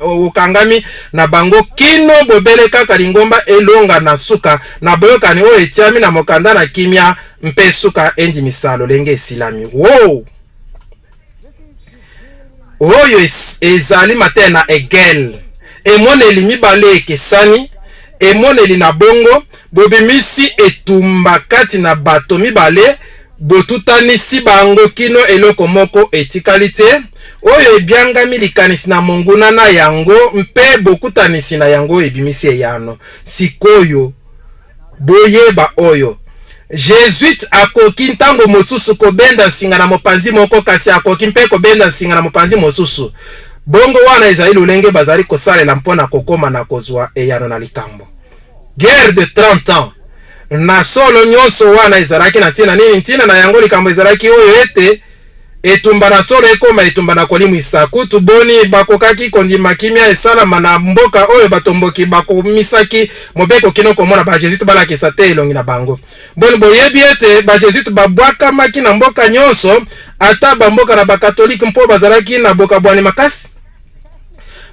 okangami na bango, kino bobele kaka lingomba elonga na suka na boyokani oyo etiami na mokanda na kimia mpe suka endimisa lolenge esilami. Wow! Oyo ezali mateya na Hegel. Emoneli mibale ekesani, emoneli na bongo, bobimisi etumba kati na bato mibale, botutanisi bango kino eloko moko etikali te, oyo ebiangami likanisi na monguna na yango, mpe bokutanisi na yango ebimisi eyano. Sikoyo, Boyeba oyo, Jesuite akoki ntango mosusu kobenda nsinga na mopanzi moko, kasi akoki mpe kobenda nsinga na mopanzi mosusu. Bongo wana ezali lolenge bazali kosalela mpo na kokoma na kozwa eyano na likambo. Guerre de 30 ans. Na solo, nyonso wana ezalaki na ntina nini? Ntina na yango likambo ezalaki oyo ete Etumba na solo ekoma etumba na kolimwisa. Kutu, boni bakokaki kondima kimia esalama na mboka oyo batomboki bakomisaki mobeko kino komona ba Jesuites balakisa te elongi na bango? Boni boyebi ete ba Jesuites babwakamaki na mboka nyonso, ata ba mboka na ba Katolike, mpo bazalaki na bokabwani makasi?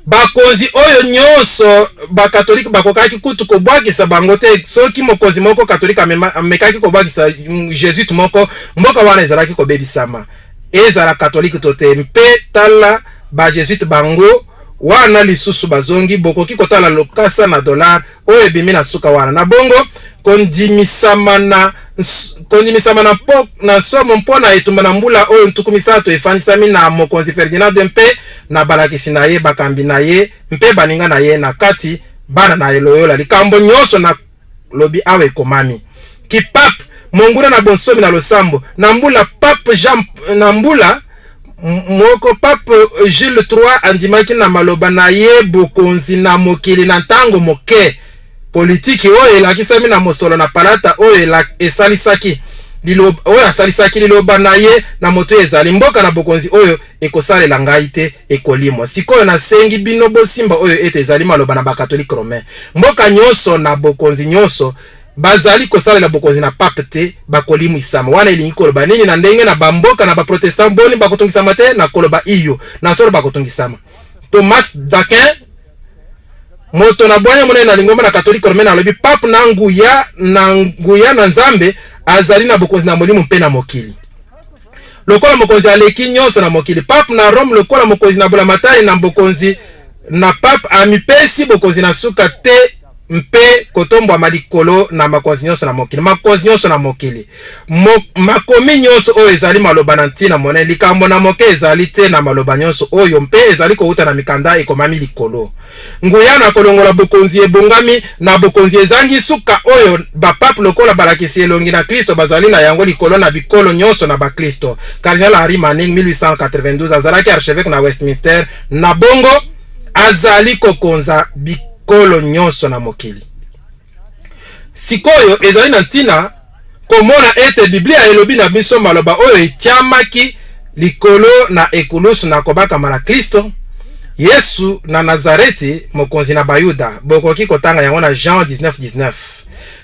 Bakonzi oyo nyonso bakatolike bakokaki kutu kobwakisa bango te. Soki mokonzi moko katolike amekaki kobwakisa jesuite moko, mboka wana ezalaki kobebisama, ezala katolike to te. Mpe tala bajesuite bango wana lisusu bazongi. Bokoki kotala lokasa na dollar oyo ebimi na suka wana. Na bongo kondimisama na kondimisama na, mpo, na nsomo mpo na etumba na mbula oyo 30 efandisami na mokonzi Ferdinand mpe na balakisi na ye, bakambi na ye mpe baninga na ye na kati bana na Loyola. Likambo nyonso na lobi awa ekomami kipape monguna na bonsomi na losambo na mbula pape Jean na mbula moko pape Jules III andimaki na maloba na ye bokonzi na mokili na ntango moke. Politiki oyo elakisami na mosolo na palata oyo esalisaki liloba, oyo asalisaki liloba na ye na moto ezali mboka na bokonzi oyo ekosalela ngai te ekolimwa. Sikoyo nasengi bino bosimba oyo ete ezali maloba na bakatolike romain. Mboka nyonso na bokonzi nyonso bazali kosalela bokonzi na pape te bakolimwisama. Wana elingi koloba nini na ndenge na bamboka na baprotestant? Boni bakotungisama te? Na koloba iyo, na solo bakotungisama. Thomas d'Aquin, moto na bwanya monene na lingomba na katolike romain, alobi pape na nguya na nguya na Nzambe azali na bokonzi na molimo mpe na mokili lokola mokonzi aleki nyonso na mokili. Pape na Rome lokola mokonzi na bulamatari na bokonzi na pape amipesi bokonzi na suka te mpe kotombwama likolo na makonzi nyonso na mokili, makonzi nyonso na mokili. Makomi nyonso oyo ezali maloba na ntina monene. Likambo na moke ezali te na maloba nyonso oyo mpe ezali kowuta na mikanda ekomami likolo. Nguya na kolongola bokonzi ebongami na bokonzi ezangi suka oyo bapape lokola balakisi elongi na Klisto bazali na yango likolo na bikolo nyonso na baklisto. Cardinal Henry Manning, 1892, azalaki archevêque na Westminster, na bongo azali kokonza bikolo nyonso na mokili. Sikoyo ezali na ntina komona ete Biblia elobi na biso maloba oyo etiamaki likolo na ekulusu na kobakama na Klisto Yesu na Nazareti, mokonzi na Bayuda. Bokoki kotanga yango na Jean 19:19.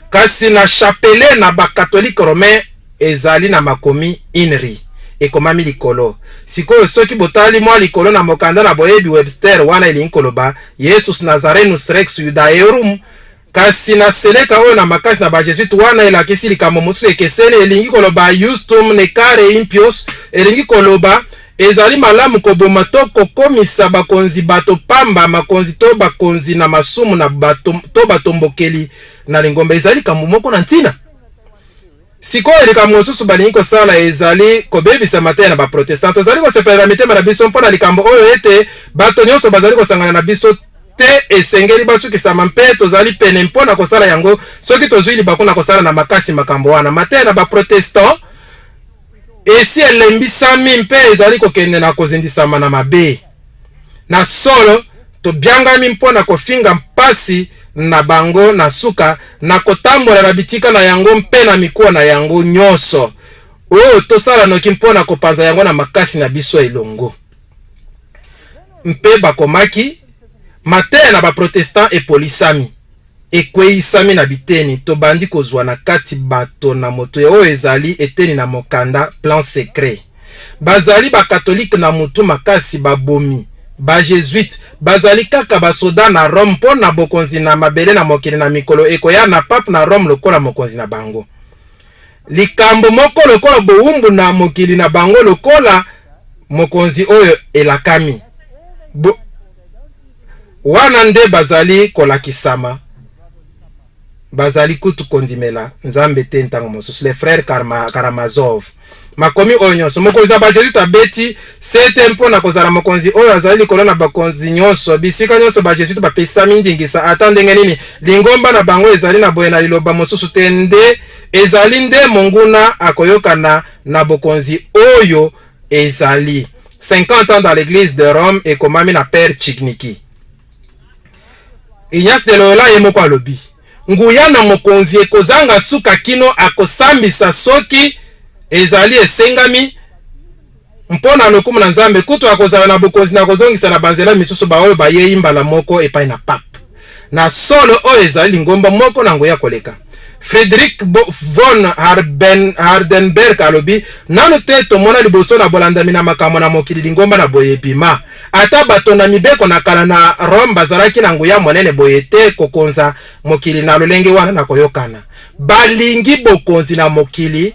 Kasi na chapelet na bakatolike romain ezali na makomi INRI ekomami likolo. Sikoyo soki botali mwa likolo na mokanda na boyebi Webster, wana elingi koloba Jesus Nazarenus Rex Judaeorum. Kasi na seleka oyo na makasi na bajesuite, wana elakisi likambo mosusu ekeseni, elingi koloba Justum necare impios, elingi koloba ezali malamu koboma to kokomisa bakonzi bato pamba, makonzi to bakonzi na masumu na bato, to batombokeli na lingomba. Ezali likambo moko na ntina. Sikoyo likambo mosusu balingi kosala ezali kobebisa mateya na baprotestant. Tozali kosepelela mitema na biso mpo na likambo oyo ete bato nyonso bazali kosangana na biso te esengeli basukisama, mpe tozali pene mpo na kosala yango soki tozwi libaku na kosala na makasi makambo wana. Mateya na baprotestant esi elembisami mpe ezali kokende na kozindisama na mabe. Na solo, tobyangami mpo na kofinga mpasi na bango na suka, na kotambola na bitika na yango mpe na mikuwa na yango nyonso oyo tosala noki mpo na kopanza yango na makasi na biso elongo. Mpe bakomaki, mateya na baprotestant epolisami, ekweisami na biteni, tobandi kozwa na kati bato na motuya oyo ezali eteni na mokanda plan secret. Bazali bakatolike na mutu makasi, babomi bajesuite, bazali kaka basoda na Rome mpo na bokonzi na mabele na mokili na mikolo ekoya na pape na Rome lokola mokonzi na bango. Likambo moko lokola bowumbu na mokili na bango lokola mokonzi oyo elakami. Wana nde bazali kolakisama, bazali kutu kondimela Nzambe te ntango mosusu. Les frères Karamazov. Makomi oyo nyonso, mokonzi na bajesuite abeti sete mpo na kozala mokonzi oyo azali likolo na bakonzi nyonso. Bisika nyonso bajesuite bapesami ndingisa, ata ndenge nini lingomba na bango ezali na boye na liloba mosusu te, nde ezali nde monguna akoyokana na bokonzi oyo ezali. 50 ans dans l'église de Rome ekomami na Père Chignicki. Ignace de Loyola ye moko alobi nguya na mokonzi ekozanga suka kino akosambisa soki ezali esengami mpo na lokumu na Nzambe, kutu akozala na bokonzi na kozongisa na banzela misusu baoyo bayei mbala moko epai na pape. Na solo, oyo ezali lingomba moko na nguya koleka. Friedrich von Hardenberg alobi, Nanu te tomona liboso na bolandami na makambo na mokili lingomba na boye ebima. Ata bato na mibeko na kala na Rome bazalaki na nguya monene boye te kokonza mokili na lolenge wana na koyokana. Balingi bokonzi na mokili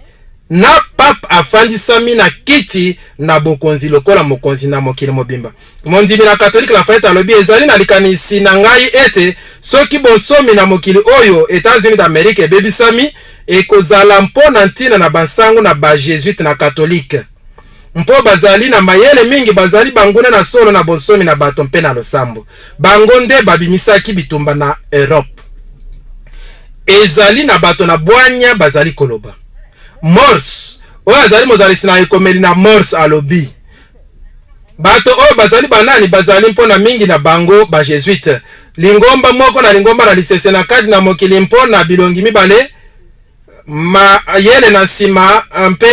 na pape afandisami na kiti na bokonzi lokola mokonzi na mokili mobimba. Mondimi na Katolike Lafayette alobi, Ezali na likanisi na ngai ete soki bonsomi na mokili oyo, Etats-Unis d'Amerique, ebebisami, ekozala mpo na ntina na bansango na ba Jesuites na Katolike. Mpo bazali na mayele mingi, bazali banguna na solo na bonsomi na bato mpe na losambo. Bango nde babimisaki bitumba na Europe. Ezali na bato na bwanya bazali koloba. Morse, oyo azali mozalisi na ekomeli na Morse alobi, Bato oyo bazali banani? Bazali mpo na mingi na bango ba Jesuites, lingomba moko na lingomba na lisese na kati na mokili mpo na bilongi mibale, mayele na nsima mpe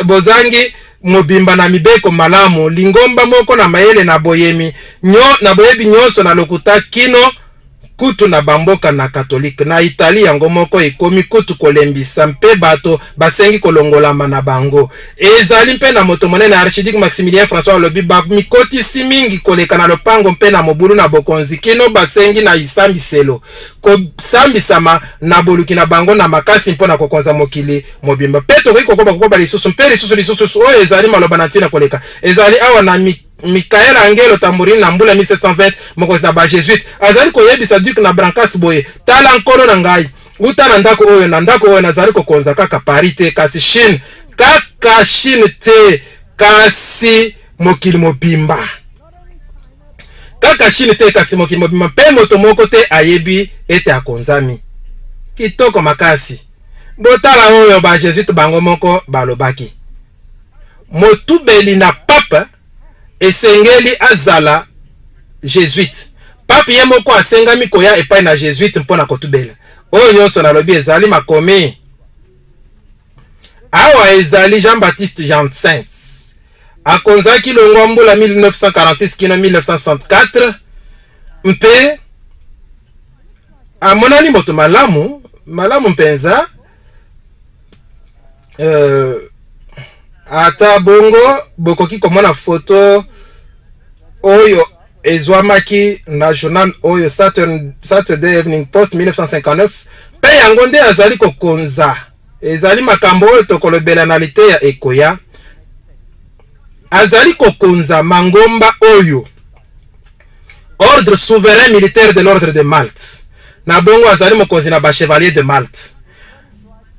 bozangi mobimba na mibeko malamu, lingomba moko na mayele na boyemi nyo, na boyebi nyonso na lokuta kino kutu na bamboka na Katolike. Na Italie yango moko ekomi kutu kolembisa mpe bato basengi kolongolama na bango. Ezali mpe na moto monene Archiduc Maximilien François alobi bamikotisi mingi koleka na lopango mpe na mobulu na bokonzi kino basengi na isambiselo kosambisama na boluki na bango na makasi mpo na kokonza mokili mobimba. Mpe tokoki kokoba kokoba lisusu mpe lisusu lisusu. Oyo ezali maloba na ntina koleka ezali awa na Mikael Angelo Tambourine na mbula 1720, mokonzi na ba Jesuites, azali koyebisa duc na Brancas boye, Tala nkolo na ngai, uta na ndako oyo na ndako oyo nazali kokonza kaka Paris te, kasi Chine, kaka Chine te, kasi mokili mobimba. Kaka Chine te, kasi mokili mobimba, mpe moto moko te ayebi ete akonzami. Kitoko makasi. Botala oyo ba Jesuites bango moko balobaki. Motubeli na pape esengeli azala Jesuite. Pape ye moko asengami koya epai na Jesuite mpo na kotubela. Oyo nyonso nalobi ezali makomi. Awa ezali Jean-Baptiste Janssens. Akonzaki longwa mbula 1946 kino 1964 mpe amonani moto malamu malamu mpenza. Ata bongo, bokoki komona foto oyo ezwamaki na journal oyo Saturday Evening Post 1959, mpe yango nde azali kokonza. Ezali makambo oyo tokolobela na liteya ekoya. Azali kokonza mangomba oyo Ordre souverain militaire de l'Ordre de Malte. Na bongo azali mokonzi na ba Chevaliers de Malte.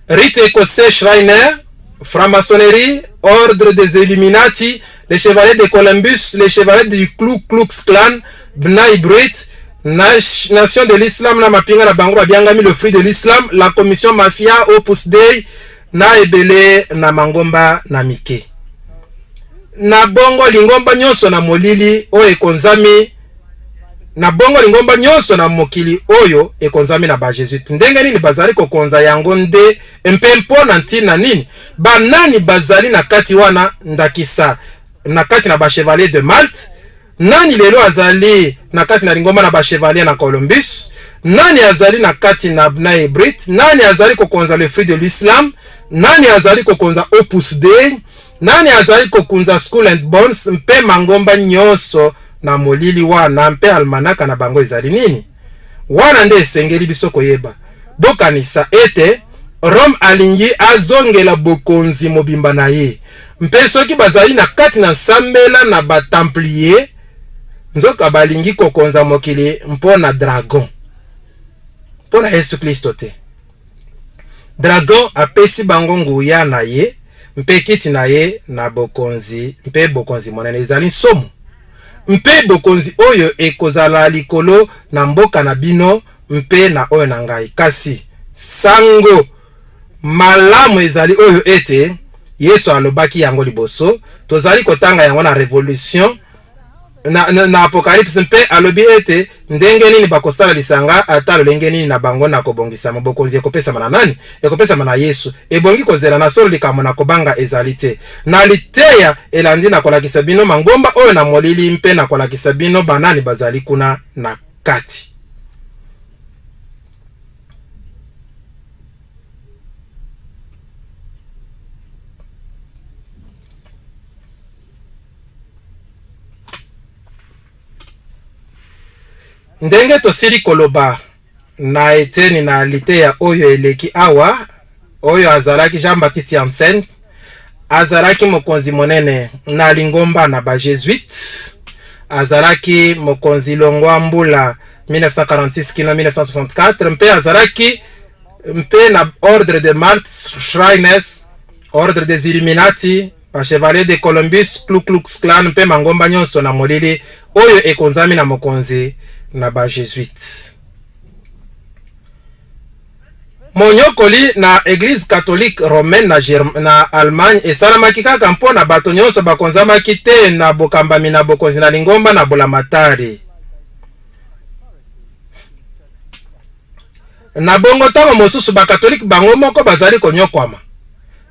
Rite écossais Shriner, franc-maçonnerie, Ordre des Illuminati, les Chevaliers de Columbus, les Chevaliers du Ku Klux Klan, Bnai Brit, Nation de l'Islam na mapinga na bango babiangami le fruit de l'Islam, la Commission Mafia, Opus Dei, na ebele na mangomba na mike. Na bongo lingomba nyonso na molili oyo ekonzami Na bongo lingomba nyonso na mokili oyo ekonzami na ba-Jesuite. Ndenge nini bazali kokonza yango nde mpe mpo na ntina nini? Banani bazali na kati wana, ndakisa na kati na ba-Chevaliers de Malte? Nani lelo azali na kati na lingomba na ba-Chevaliers na Columbus? Nani azali na kati na Bnai Brit? Nani azali kokonza le Fruit de l'Islam? Nani azali kokonza Opus Dei? Nani azali kokunza Skull and Bones mpe mangomba nyonso na molili wana mpe almanaka na bango ezali nini? Wana nde esengeli biso koyeba. Bokanisa ete Rome alingi azongela bokonzi mobimba na ye. Mpe soki bazali na kati na nsambela na ba Templiers, nzoka balingi kokonza mokili mpo na dragon, mpo na Yesu Klisto te. Dragon apesi bango nguya na ye mpe kiti na ye na bokonzi mpe bokonzi monene. Ezali nsomo! Mpe bokonzi oyo ekozala likolo na mboka na bino mpe na oyo na ngai. Kasi sango malamu ezali oyo ete Yesu alobaki yango liboso. Tozali kotanga yango na Revolution na Apocalypse, mpe alobi ete ndenge nini bakosala lisanga, ata lolenge nini na bango na kobongisama. Bokonzi ekopesama na nani? Ekopesama na Yesu. Ebongi kozela na solo, likambo na kobanga ezali te. Na liteya elandi nakolakisa bino mangomba oyo na molili mpe nakolakisa bino banani bazali kuna na kati. Ndenge tosili koloba na eteni na liteya oyo eleki awa, oyo azalaki Jean-Baptiste Janssen, azalaki mokonzi monene na lingomba na ba Jesuites, azalaki mokonzi longwa mbula 1946 kino 1964 mpe azalaki mpe na Ordre de Malte Shriners, Ordre des Illuminati, ba Chevaliers de Columbus, Ku Klux Klan mpe mangomba nyonso na molili oyo ekonzami na mokonzi na ba Jesuites. Monyokoli na Eglise Catholique Romaine na, na Allemagne esalamaki kaka mpo na bato nyonso bakonzamaki te na bokambami na bokonzi na lingomba na bulamatari. Na bongo, ntango mosusu Bakatolike bango moko bazali konyokwama,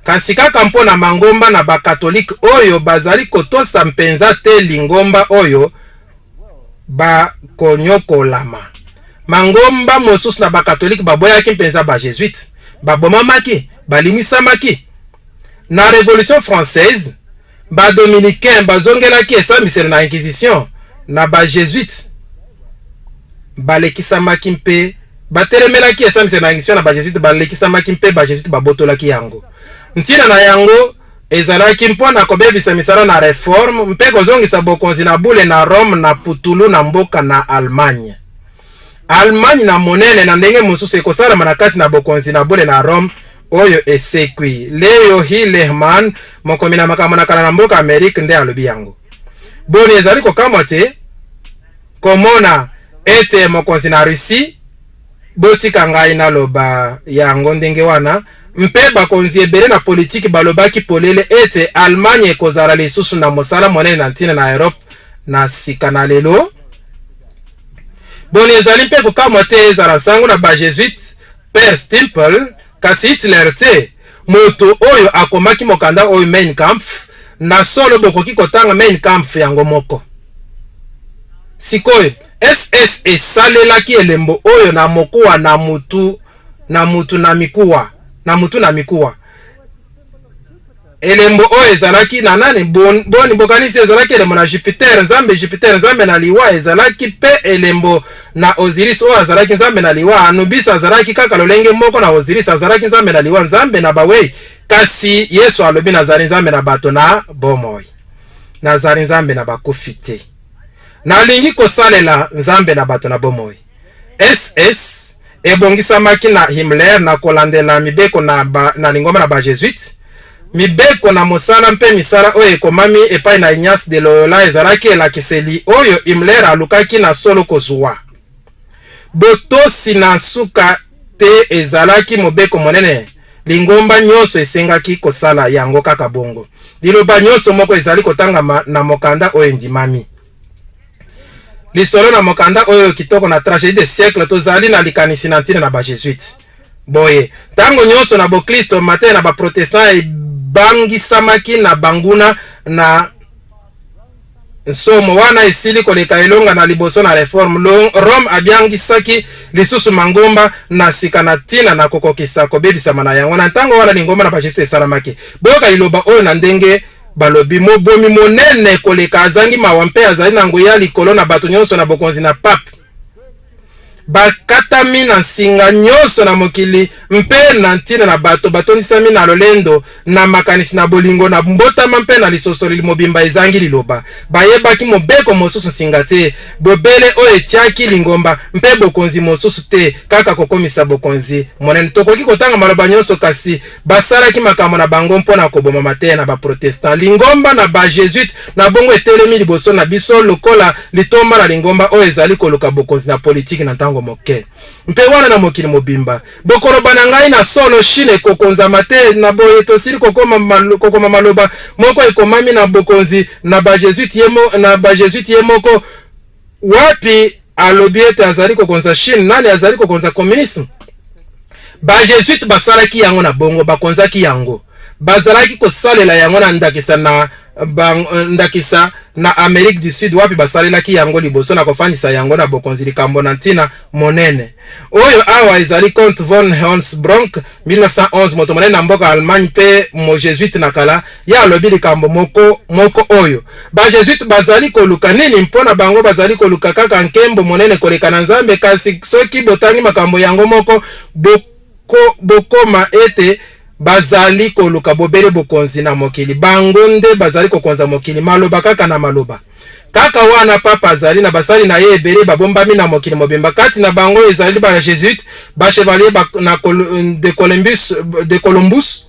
kasi kaka mpo na mangomba na Bakatolike oyo bazali kotosa mpenza te lingomba oyo bakonyokolama. Mangomba mosusu na Bakatolike baboyaki mpenza ba Jesuites, babomamaki, balimisamaki. Na Revolution française, ba Dominicains bazongelaki esambiselo na Inquisition na ba Jesuites, balekisamaki mpe batelemelaki esambiselo na Inquisition na ba Jesuites, balekisamaki mpe ba Jesuites babotolaki yango. Ntina na yango ezalaki mpo na kobebisa misala na Reforme mpe kozongisa bokonzi na bule na Rome na putulu na mboka na Allemagne. Allemagne na monene na ndenge mosusu ekosalama na kati na bokonzi na bule na Rome oyo esekwi. Leo H. Lehmann, mokomi na makambo na kala na mboka Amerike nde alobi yango. Boni ezali kokamwa te komona ete mokonzi na Russie, botika ngai naloba yango ndenge wana, mpe bakonzi ebele na politiki balobaki polele ete Allemagne ekozala lisusu na mosala monene na ntina na Europe na sika na lelo? Boni ezali mpe kokamwa te ezala nsango na ba Jesuites, Père Stimpel, kasi Hitler te, moto oyo akomaki mokanda oyo Mein Kampf. Na solo bokoki kotanga Mein Kampf yango moko. Sikoyo, SS esalelaki elembo oyo na mokuwa na mutu na mutu na mikuwa na mutu na mikuwa. Elembo oyo ezalaki na nani? Bon, boni bokanisi ezalaki elembo na Jupiter, nzambe Jupiter, nzambe na liwa? Ezalaki mpe elembo na Osiris, oyo azalaki nzambe na liwa. Anubis azalaki kaka lolenge moko na Osiris, azalaki nzambe na liwa, nzambe na bawei. Kasi Yesu alobi, Nazali Nzambe na bato na bomoi, nazali Nzambe na bakufi te. Nalingi kosalela Nzambe na bato na bomoi. SS ebongisamaki na Himmler na kolandela mibeko na, ba, na lingomba na ba Jesuites. Mibeko na mosala mpe misala oyo ekomami epai na Ignace de Loyola ezalaki elakiseli oyo Himmler alukaki na solo kozua. Botosi na nsuka te ezalaki mobeko monene. Lingomba nyonso esengaki kosala yango kaka bongo. Liloba nyonso moko ezali kotangama na mokanda oyo endimami. Lisolo na mokanda oyo kitoko na Tragedie des siècles, tozali na likanisi na ntina na ba Jesuites. Boye, ntango nyonso na boklisto, mateya na ba Protestants ebangisamaki na banguna na nsomo. Wana esili koleka elonga na liboso na Reforme, Rome abiangisaki lisusu mangomba na sika na ntina na kokokisa kobebisama na yango. Na ntango wana lingomba na ba Jesuites esalamaki. Boyoka liloba oyo na ndenge Balobi, Mobomi monene koleka azangi mawa mpe azali na nguya likolo na bato nyonso na bokonzi na pape. Bakatami na nsinga nyonso na mokili mpe na ntina na bato batondisami na lolendo, na makanisi na bolingo na mbotama mpe na lisosoli mobimba ezangi liloba. Bayebaki mobeko mosusu nsinga te, bobele oyo etiaki lingomba mpe bokonzi mosusu te, kaka kokomisa bokonzi monene. Tokoki kotanga maloba nyonso, kasi Basalaki makambo na bango mpo na koboma mateya na ba-Protestant. Lingomba na ba-Jesuite na bongo etelemi liboso na biso lokola litomba na lingomba oyo ezali koluka bokonzi na politiki na ntango moke mpe wana na mokili mobimba. Bokoloba na ngai, na solo, Chine ekokonzama te. Na boye tosili kokoma, kokoma maloba moko ekomami na bokonzi na ba-Jesuite ye, na ba-Jesuite ye moko wapi alobi ete azali kokonza Chine. Nani azali kokonza communisme? Ba Jesuites basalaki yango na bongo, bakonzaki yango. Bazalaki kosalela yango na ndakisa na ba, ndakisa na Amerique du Sud wapi basalelaki yango liboso na kofandisa yango na bokonzi likambo na ntina monene. Oyo awa ezali Comte von Hoensbroech, 1911, moto monene na mboka Allemagne mpe mojesuite na kala, ye alobi likambo moko moko oyo. Bajesuite bazali koluka nini? Mpo na bango bazali koluka kaka nkembo monene koleka na Nzambe, kasi soki botangi makambo yango moko, boko, bokoma ete bazali koluka bobele bokonzi na mokili. Bango nde bazali kokonza mokili, maloba kaka na maloba. Kaka wana papa azali na basali na ye ebele babombami na mokili mobimba. Kati na bango ezali ba Jesuites, ba Chevaliers ba, na de Columbus, de Columbus,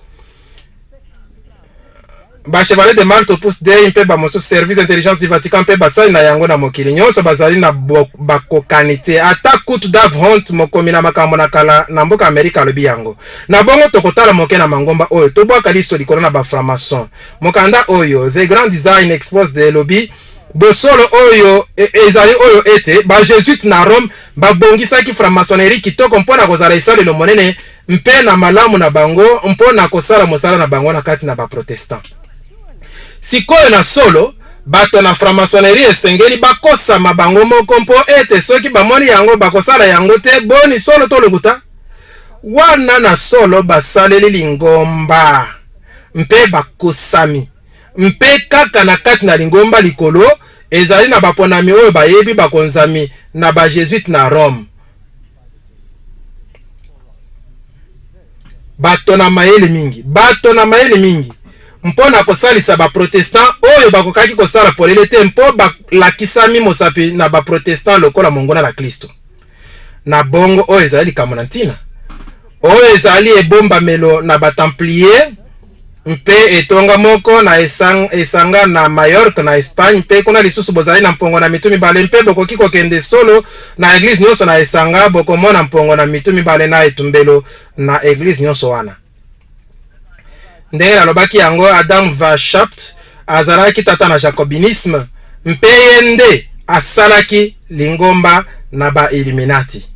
ba Chevaliers de Malte, Opus Dei mpe bamosusu, Service Intelligence du Vatican mpe basali na yango na mokili nyonso bazali na bakokani te. Ata kutu Dave Hunt, mokomi na makambo na kala na mboka Amerika, alobi yango. Na bongo tokotala moke na mangomba oyo, tobwaka liso likolo na ba franc-maçon. Mokanda oyo, The Grand Design Exposed, elobi bosolo oyo e, ezali oyo ete ba-Jesuite na Rome babongisaki franc-maçonnerie kitoko mpo na kozala esalelo monene mpe na malamu na bango mpo na kosala mosala na bango na kati na ba-Protestant. Sikoyo, na solo, bato na franc-maçonnerie esengeli bakosama bango moko mpo ete soki bamoni yango bakosala yango te. Boni, solo to lokuta? Wana na solo basaleli lingomba mpe bakosami. Mpe kaka na kati na lingomba likolo, ezali na baponami oyo bayebi bakonzami na ba-Jesuite na Rome. Bato na mayele mingi, bato na mayele mingi mpo na kosalisa ba-Protestant oyo bakokaki kosala polele te mpo balakisami mosapi na ba-Protestant lokola monguna na Klisto. Na bongo oyo ezali likambo na ntina. Oyo ezali ebombamelo na ba-Templier mpe etonga moko na esanga na Majorque na Espagne, mpe kuna lisusu bozali na mpongo na mitu mibale, mpe bokoki kokende solo na eglise nyonso na esanga, bokomona mpongo na mitu mibale na etumbelo na eglise nyonso wana. Ndenge nalobaki yango, Adam Weishaupt azalaki tata na jacobinisme, mpe ye nde asalaki lingomba na ba-Illuminati.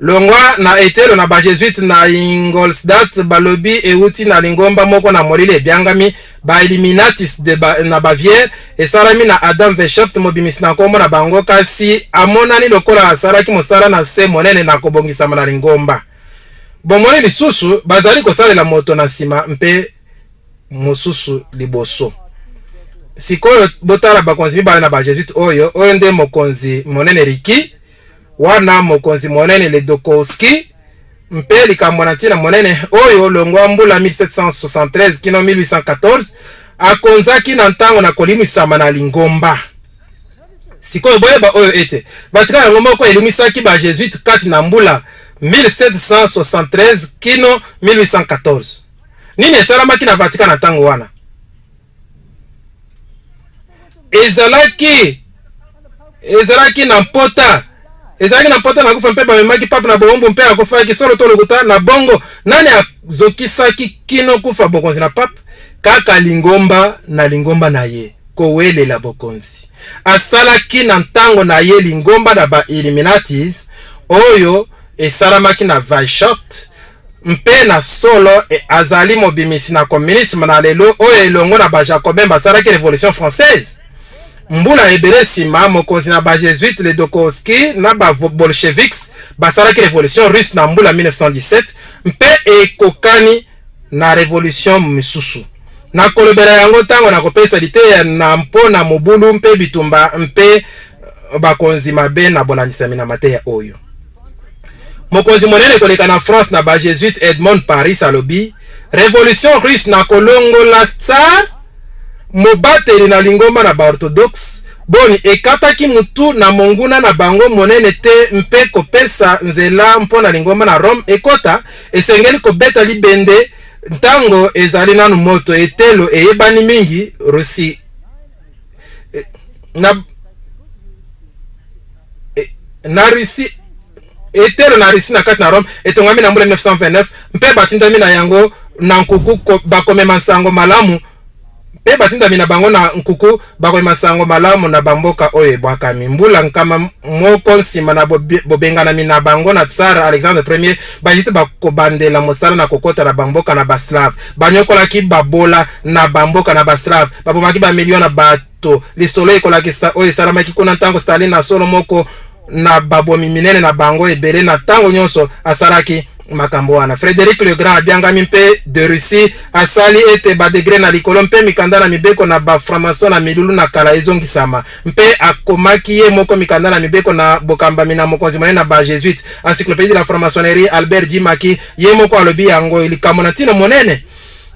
Longwa na etelo na ba-Jesuite na Ingolstadt, balobi euti na lingomba moko na molili ebiangami ba-Illuminatis de ba, na Bavière, esalami na Adam Weishaupt, mobimisi na nkombo na bango, kasi amonani lokola asalaki mosala na nse monene na kobongisama na lingomba. Bomoni lisusu, bazali kosalela moto na nsima mpe mosusu liboso. Sikoyo botala bakonzi mibale na ba-Jesuite oyo. Oyo nde mokonzi monene Riki, wana mokonzi monene Ledokowski, mpe likambo na ntina monene oyo longwa mbula 1773 kino 1814 akonzaki na ntango na kolimwisama na lingomba. Sikoyo boyeba oyo ete Vatican yango moko elimwisaki ba-Jesuite kati na mbula 1773 kino 1814. Nini esalamaki na Vatican na ntango wana? Ezalaki ezalaki na mpota, ezalaki na mpota na kufa, mpe bamemaki pape na bowumbu mpe akufaki. Solo to lokuta? Na bongo nani azokisaki kino kufa bokonzi na pape? Kaka lingomba na lingomba na ye kowelela bokonzi. Asalaki na ntango na ye lingomba na ba-Illuminatis oyo esalamaki na Weishaupt, mpe na solo azali mobimisi na communisme na lelo oyo elongo na ba-Jacobin basalaki Revolution française. Mbula ebele nsima, mokonzi na ba-Jesuite Ledokowski na ba-Bolcheviks basalaki Revolution russe na mbula 1917, mpe ekokani na revolution misusu. Nakolobela yango ntango nakopesa liteya na mpo na mobulu mpe bitumba mpe bakonzi mabe na bolandisami na mateya oyo. Mokonzi monene koleka na France na ba-Jesuite Edmond Paris alobi, Revolution russe na kolongola tsar, mobateli na lingomba na ba-Orthodoxe, boni ekataki mutu na monguna na bango monene te mpe kopesa nzela mpo na lingomba na Rome ekota, esengeli kobeta libende ntango ezali nanu moto. Etelo eyebani mingi Russie na, na Russie, etelo na Russie na kati na Rome etongami na mbula 1929 mpe batindami na yango na nkuku bakomema nsango malamu. Mpe batindami na bango na nkuku bakomema sango malamu na bamboka oyo ebwakami. Mbula 100 nsima na bobenganami na bango na Tsar Alexandre Ier, Bajesuite bakobandela mosala na kokota na bamboka na Baslave. Banyokolaki babola na bamboka na Baslave, babomaki bamilio na bato. Lisolo ekolakisa oyo esalamaki kuna ntango Stalin na solo moko na babomi minene na bango ebele na ntango nyonso asalaki makambo wana. Frederic le Grand abiangami mpe de Russie asali ete badegre na likolo mpe mikanda na mibeko na ba-franc-maçon na milulu na kala ezongisama, mpe akomaki ye moko mikanda na mibeko na bokambami na mokonzi monene na ba-Jesuite. Encyclopédie de la franc-maçonnerie, Albert J. Maki ye moko alobi yango likambo na ntina monene.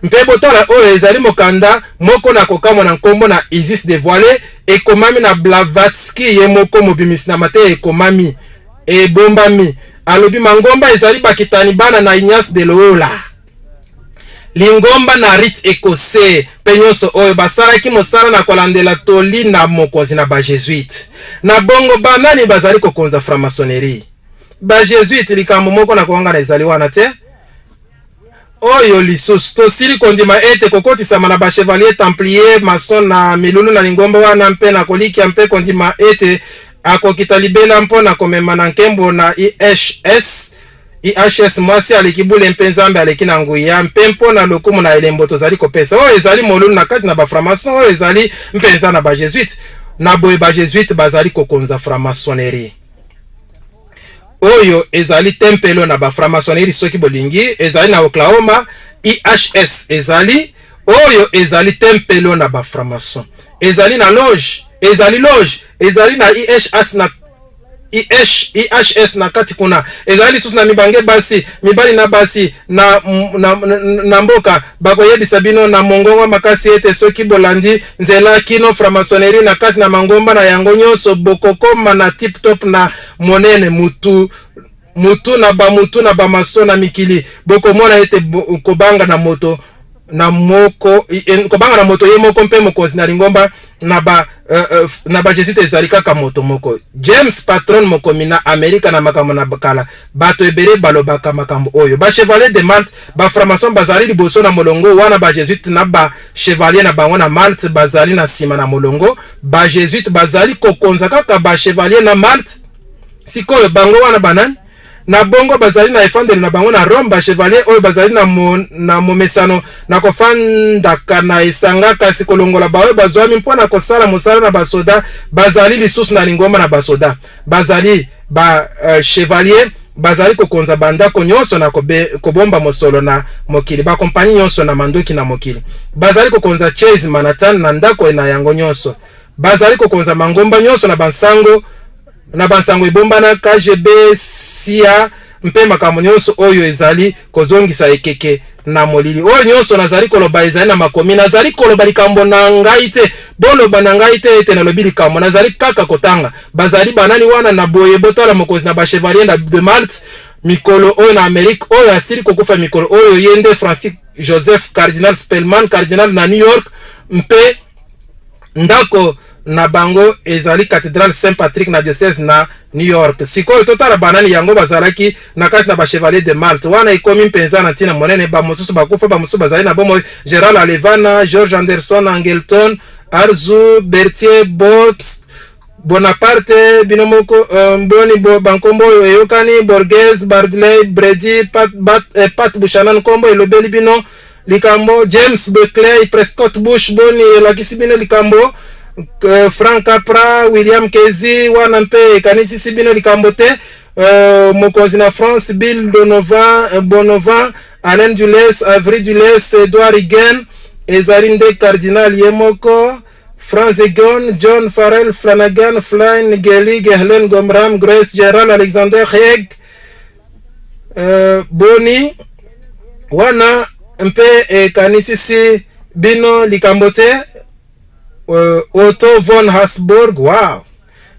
Mpe botala oyo ezali mokanda moko na kokamwa na nkombo na Isis dévoilée, ekomami na Blavatsky ye moko, mobimisi na mateya ekomami ebombami. Alobi mangomba ezali bakitani bana na Ignace de Loyola, lingomba na rite écossais, mpe nyonso oyo basalaki mosala na kolandela toli na mokonzi na Bajesuite. Na bongo banani bazali kokonza franc-maçonnerie? Bajesuite. Likambo moko na kowangana ezali wana te. Oyo lisusu tosili kondima ete kokotisama na bachevalier templier maçon na milulu na lingomba wana, mpe na kolikia mpe kondima ete akokita libela mpo na komema na nkembo na IHS IHS mwasi aleki bule mpe Nzambe aleki na nguya, mpe mpo na lokumu na elembo tozali kopesa oyo ezali molulu na kati na bafranc-maçon, oyo ezali mpenza na Bajesuite. Na boye Bajesuite bazali kokonza franc-maçonnerie. Oyo ezali tempelo na bafranc-maçonnerie, soki bolingi, ezali na Oklahoma. IHS ezali oyo ezali tempelo na bafranc-maçon, ezali na loge, ezali loge, ezali na IHS na IHS na kati kuna. Ezali lisusu na mibange basi, mibali na basi na mboka bakoyebisa bino na mongongo makasi ete soki bolandi nzela kino franc-maçonnerie na kati na mangomba na yango nyonso, bokokoma na tip top na monene, mutu mutu na bamutu na bamaso na mikili. Bokomona ete kobanga na moto na moko, kobanga na moto ye moko mpe mokonzi na lingomba na bajesuite ezali kaka moto moko. James Patron, mokomi na Amerika na makambo na kala, bato ebele balobaka makambo oyo. Bachevalier de Malte, bafranc-maçon bazali liboso na molongo wana, bajesuite na bachevalier na bango na Malte bazali na nsima na molongo. Bajesuite bazali kokonza kaka bachevalier na Malte. Sikoyo bango wana banani? Na bongo bazali na efandelo na bango na Rome. Bachevalier oyo bazali na momesano na kofandaka na esanga, kasi kolongola baoyo bazwami mpo na kosala mosala na basoda, bazali lisusu na lingomba na basoda. Bazali ba chevalier, bazali kokonza bandako nyonso na kobomba mosolo na mokili, bakompani nyonso na mandoki na mokili. Bazali kokonza Chase Manhattan na ndako na yango nyonso. Bazali kokonza mangomba nyonso na bansango ebombana, KGB, CIA mpe makambo nyonso oyo ezali kozongisa ekeke na molili. Oyo nyonso nazali koloba ezali na makomi. Nazali koloba likambo na ngai te. Boloba na ngai te ete nalobi likambo, nazali kaka kotanga. Bazali banani wana? Na boye botala mokonzi na bachevalier de Malte mikolo oyo na Amerike, oyo asili kokufa mikolo oyo, ye nde Francis Joseph Cardinal Spellman, cardinal na New York, mpe ndako na bango ezali cathédrale Saint Patrick na diocèse na New York. Sikoyo totala banani yango bazalaki na kati na bachevalier de Malte wana. Ekomi mpenza na ntina monene. Bamosusu bakufa, bamosusu bazali na bomoi: Gerald Alevana, George Anderson Angelton, Arzu Berthier, Bobs Bonaparte. Bino moko boni bankombo oyo eyokani? Borges, Bardley, Brady, Pat Buchanan, nkombo elobeli bino likambo? James Beckley, Prescott Bush, boni elakisi bino likambo? Frank Capra, William Kezi, wana mpe ekanisisi bino likambo te? Mokonzi na France Bill Donovan, Bonovan, Alain Dulles, Avery Dulles, Edward Reagan ezali nde cardinal ye moko, Franz Egon, John Farrell Flanagan, Flynn Gelig, Helen Gomram, Grace Gerald, Alexander Haig, boni wana mpe ekanisisi bino likambo te? Otto von Habsburg, wow,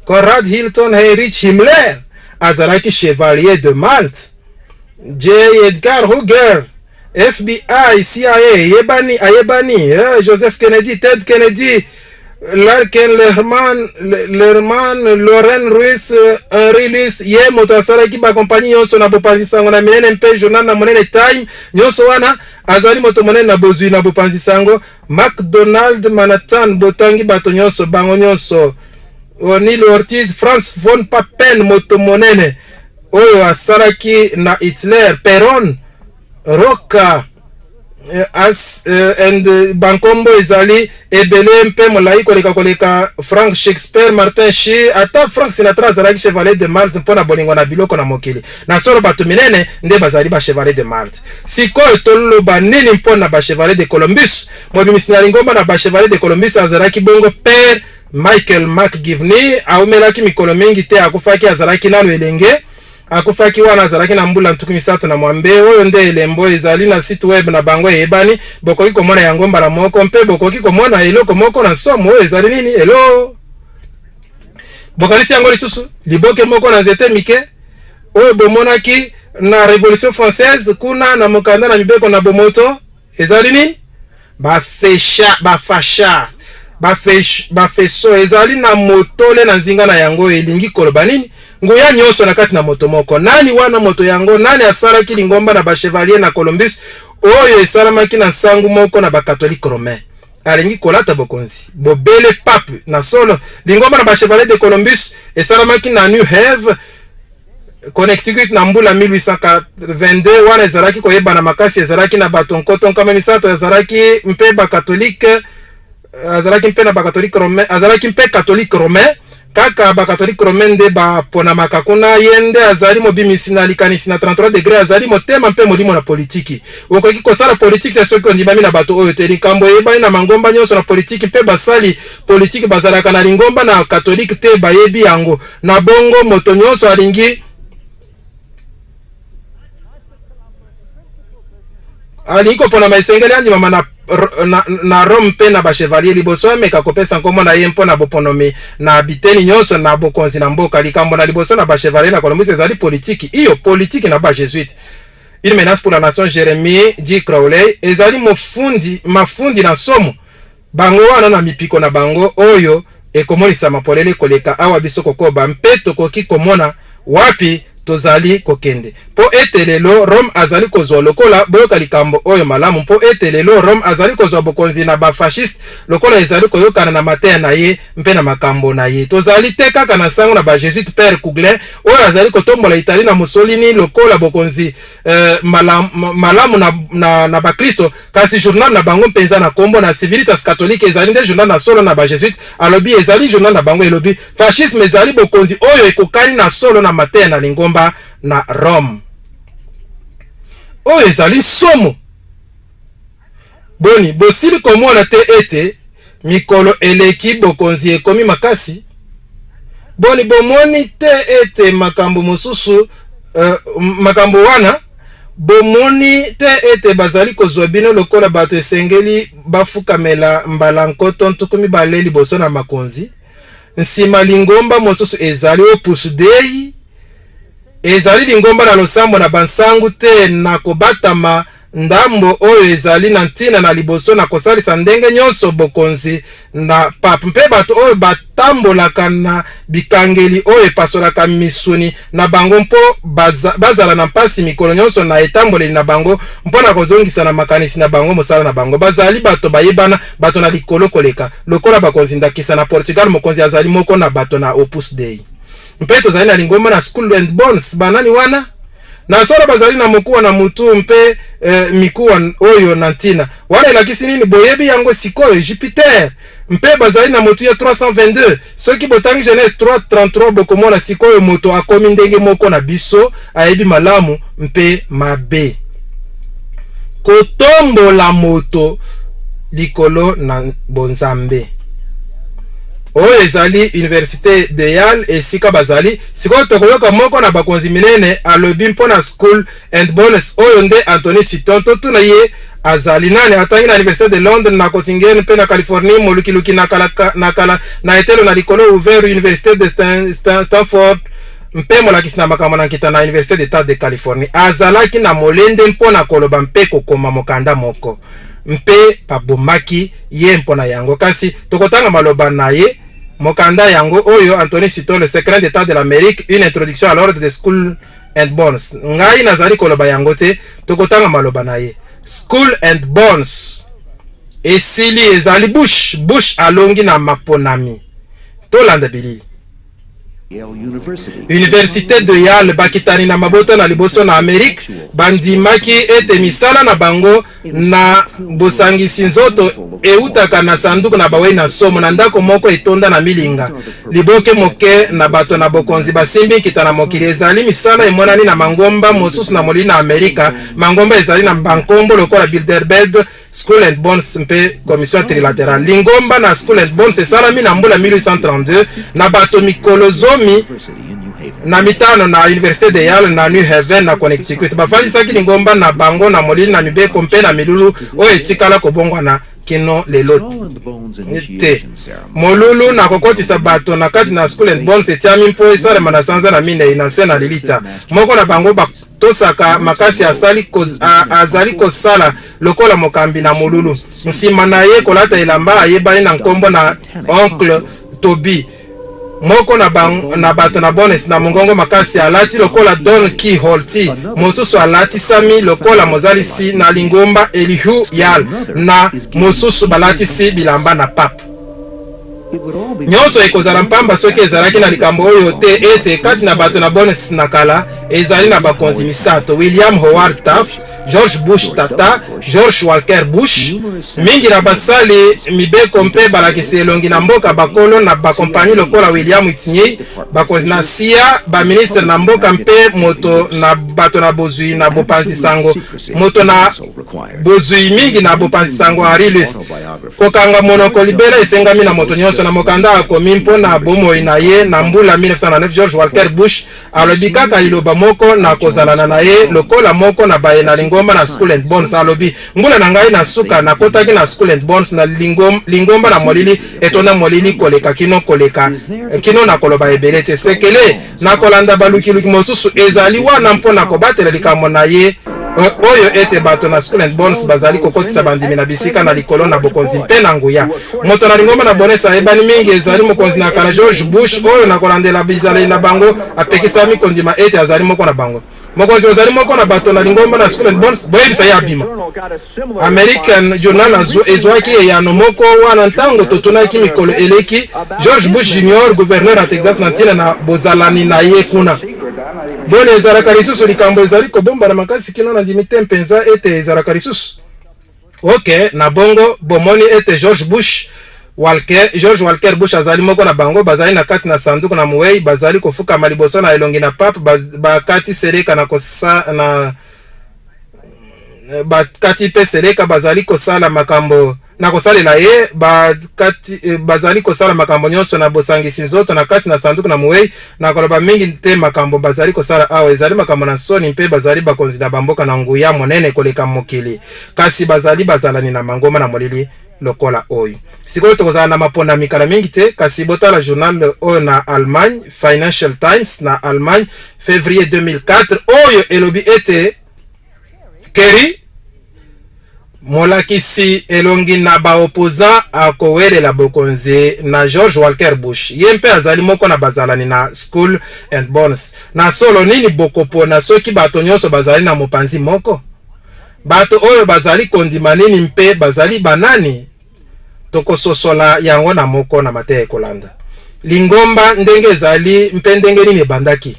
Conrad Hilton, Heinrich Himmler azalaki chevalier de Malte, J. Edgar Hoover, FBI, CIA, eyebani, ayebani, Joseph Kennedy, Ted Kennedy, Larkin Lerman, Lauren Ruiz, Henry Luce, ye moto asalaki bakompani nyonso na bopanzi sango na minene mpe journal na monene Time nyonso wana. Azali moto monene na bozwi na bopanzi sango. McDonald Manhattan, botangi bato nyonso, bango nyonso. O'Neill Ortiz, Franz von Papen, moto monene oyo asalaki na Hitler, Peron, Roca as, and bankombo ezali ebele mpe molai koleka koleka Frank Shakespeare, Martin Shi, ata Frank Sinatra azalaki Chevalier de Malte mpo na bolingo na biloko na mokili. Na solo bato minene nde bazali ba Chevalier de Malte. Sikoyo toloba nini mpo na ba Chevalier de Columbus? Mobimisi na lingomba na ba Chevalier de Columbus azalaki bongo Père Michael McGivney. Aumelaki mikolo mingi te, akufaki, azalaki nano elenge. Akufaki wana azalaki na mbula 36. Oyo nde elembo ezali na site web na bango eyebani. Bokoki komona yango mbala moko mpe bokoki komona eloko moko na nsomo. Oyo ezali nini? Elo bokanisi yango lisusu, liboke moko na nzete mike oyo bomonaki na Révolution française kuna na mokanda na mibeko na bomoto ezali nini? Bafesha, bafasha, bafeso ezali na motole na nzinga na yango. Elingi koloba nini? Nguya nyonso na kati na moto moko. Nani wana moto yango? Nani asalaki lingomba na bachevalier na Columbus oyo esalamaki na nsangu moko na bakatolike romain? Alingi kolata bokonzi bobele pape. Na solo, lingomba na bachevalier de Columbus esalamaki na New Haven, Connecticut, na mbula 1822. Wana ezalaki koyebana makasi, ezalaki na bato 300. Azalaki mpe bakatolike, azalaki mpe na bakatolike romain, azalaki mpe catholique romain. Kaka bakatolike romain nde baponamaka kuna. Ye nde azali mobimisi na likanisi na 33 degré. Azali motema mpe molimo na politiki. Okoki kosala politiki te soki ondimami na bato oyo te. Likambo eyebani na mangomba nyonso na politiki mpe basali politiki bazalaka na lingomba na katolike te, bayebi yango. Na bongo moto nyonso alingi koponama esengeli andimama na Rome mpe na bachevalier liboso ameka kopesa nkombo na ye mpo na boponomi na biteni nyonso na bokonzi na mboka. Likambo na liboso na bachevalier na Columbus ezali politiki, iyo, politiki na bajesuite. Une menace pour la nation, Jeremy G. Crowley ezali mofundi mafundi na nsomo. Bango wana na mipiko na bango oyo ekomonisama polele koleka awa biso kokoba, mpe tokoki komona wapi tozali kokende. Mpo ete lelo Rome azali kozwa lokola, boyoka likambo oyo malamu, mpo ete lelo Rome azali kozwa bokonzi na bafasciste lokola ezali koyokana na mateya na ye mpe na makambo na ye. Tozali te kaka na sango na bajesuite Père Coughlin oyo azali kotombola Italie na Mussolini lokola bokonzi malamu na bakristo, kasi journal na bango mpenza na nkombo na Civilitas Catholique ezali nde journal na solo na bajesuite. Alobi ezali journal na bango, elobi fascisme ezali bokonzi oyo ekokani na solo na mateya na lingomba na Rome. Oyo ezali somo. Boni bosili komona te ete mikolo eleki bokonzi ekomi makasi? Boni bomoni te ete makambo mosusu, makambo wana, bomoni te ete bazali kozwa bino lokola bato esengeli bafukamela mbala 20,000 liboso na makonzi? Nsima lingomba mosusu ezali Opus Dei, ezali lingomba na losambo na bansangu te na kobatama ndambo oyo ezali na ntina na liboso na kosalisa ndenge nyonso bokonzi na pape, mpe bato oyo batambolaka na bikangeli oyo epasolaka misuni na bango mpo bazala na mpasi mikolo nyonso na etamboleli na bango mpo na kozongisa na makanisi na bango mosala na bango. Bazali bato bayebana, bato na likolo koleka lokola bakonzi. Ndakisa na Portugal, mokonzi azali moko na bato na Opus Dei. Mpe tozali na lingomba na Skull and Bones. Banani wana? Na solo bazali na mokuwa na mutu mpe mikuwa oyo na ntina wana elakisi nini? Boyebi yango sikoyo, Jupiter. Mpe bazali na motu ya 322. Soki botangi Genèse 3:33, bokomona sikoyo moto akomi ndenge moko na biso, ayebi malamu mpe mabe. Kotombola moto likolo na bonzambe. Oyo ezali Université de Yale esika bazali sikoyo. Tokoyoka moko na bakonzi minene alobi mpo na Skull and Bones. Oyo nde Anthony Sutton. Totuna ye azali nani. Atangi na Université de Londres, na Göttingen mpe na Californie. Molukiluki na kala na kala na etelo na likolo Hoover, Université de Stanford, mpe molakisi na makambo na nkita na Université d'État de Californie. Azalaki na molende mpo na koloba mpe kokoma mokanda moko, mpe babomaki ye mpo na yango. Kasi tokotanga maloba na ye. Mokanda yango oyo, Anthony Sutton, Le secret d'état de l'Amérique, une introduction à l'ordre de Skull and Bones. Ngai nazali koloba yango te, tokotanga maloba na ye. Skull and Bones esili ezali Bush. Bush alongi na maponami. Tolanda bilili. Universite de Yale, bakitani na mabota na liboso na Amerique bandimaki ete misala na bango na bosangisi nzoto eutaka na sanduku na bawei na nsomo na ndako moko etonda na milinga. Liboke moke na bato na bokonzi basimbi nkita na mokili ezali misala emonani na mangomba mosusu na molili na Amerika. Mangomba ezali na bankombo lokola Bilderberg, Skull and Bones mpe Commission Trilaterale. Lingomba na Skull and Bones esalami na mbula 1832 na bato mikolo 15 na Universite de Yale na New Haven na Connecticut. Bafandisaki lingomba na bango na molili na mibeko mpe na milulu oyo etikala kobongwana kino lelo te. Molulu na kokotisa bato na kati na Skull and Bones etiami mpo esalema na sanza na minei na nse na lilita. Moko na bango batosaka makasi asali azali kosala lokola mokambi na molulu. Nsima na ye kolata elamba ayebani na nkombo na Oncle Toby. Moko na, na bato na Bones na mongongo makasi alati lokola Don Quixote, mosusu alatisami lokola mozalisi na lingomba Elihu Yale, na mosusu balatisi bilamba na pape. Nyonso ekozala mpamba soki ezalaki na likambo oyo te ete kati na bato na Bones na kala ezali na bakonzi misato, William Howard Taft, George Bush tata, George Walker Bush. Mingi na basali mibeko mpe balakisi elongi na mboka, bakolo na bakompanyi lokola William Whitney, bakonzi na sia, baministre na mboka mpe moto na bato na bozwi na bopanzi sango, moto na bozwi mingi na bopanzi sango Harry Lewis. Kokanga monoko libela esengami na moto nyonso. Na mokanda akomi mpo na bomoi na ye na mbula 1909, George Walker Bush alobi kaka liloba moko na kozalana na ye lokola moko na baye na lingomba na Skull and Bones. Alobi, Mbula na ngai na suka, nakotaki na Skull and Bones, na lingomba na molili etonda molili koleka kino koleka kino na koloba ebele te. Sekele na kolanda balukiluki mosusu ezali wana mpo na kobatela likambo na ye oyo ete bato na Skull and Bones bazali kokotisa bandimi na bisika na likolo na bokonzi mpe na nguya. Moto na lingomba na Bones ayebani mingi ezali mokonzi na kala George Bush, oyo na kolandela bizaleli na bango apekisami kondima ete azali moko na bango. Mokonzi ozali moko na bato na lingomba na Skull and Bones, boyebisa ye abima. American Journal ezwaki eyano moko wana ntango totunaki mikolo eleki George Bush Jr., gouverneur ya Texas, na ntina na bozalani na ye kuna. Boni ezalaka lisusu likambo ezali kobombana makasi kino nandimi te mpenza ete ezalaka lisusu? Ok, na bongo bomoni ete George Bush Walker, George Walker Bush azali moko na bango, bazali na kati na sanduku na mowei, bazali kofukama liboso na elongi na pape, bakati seleka na kosa, na bakati mpe seleka, bazali kosala makambo na kosalela ye, bakati, eh, bazali kosala makambo nyonso na bosangisi nzoto na kati na sanduku na mowei. Na koloba mingi te, makambo bazali kosala awa ezali makambo na nsoni, mpe bazali bakonzi na bamboka na nguya monene koleka mokili, kasi bazali bazalani na mangomba na molili lokola oyo. Sikoyo tokozala na maponami kala mingi te, kasi botala journal oyo na Allemagne, Financial Times na Allemagne, février 2004, oyo elobi ete Kerry molakisi elongi na ba opposants akowelela bokonzi na George Walker Bush. Ye mpe azali moko na bazalani na Skull and Bones. Na solo, nini bokopona soki bato nyonso bazali na mopanzi moko? Bato oyo bazali kondima nini mpe bazali banani? Tokososola yango na moko na mateya ekolanda. Lingomba ndenge ezali mpe ndenge nini ebandaki.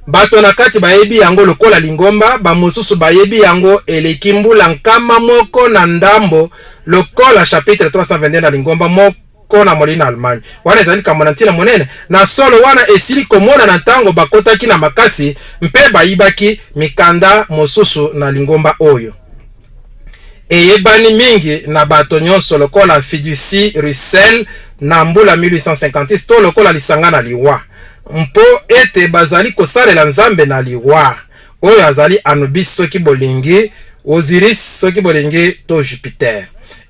Bato na kati bayebi yango lokola lingomba, bamosusu bayebi yango eleki mbula 100 na ndambo lokola chapitre 322 na lingomba moko na molili na Allemagne. Wana ezali likambo na ntina monene. Na solo, wana esili komona na ntango bakotaki na makasi mpe bayibaki mikanda mosusu na lingomba oyo eyebani mingi na bato nyonso lokola Fiducie Russell na mbula 1856 to lokola lisanga na liwa, mpo ete bazali kosalela Nzambe na liwa oyo azali Anubis soki bolingi, Osiris soki bolingi, to Jupiter.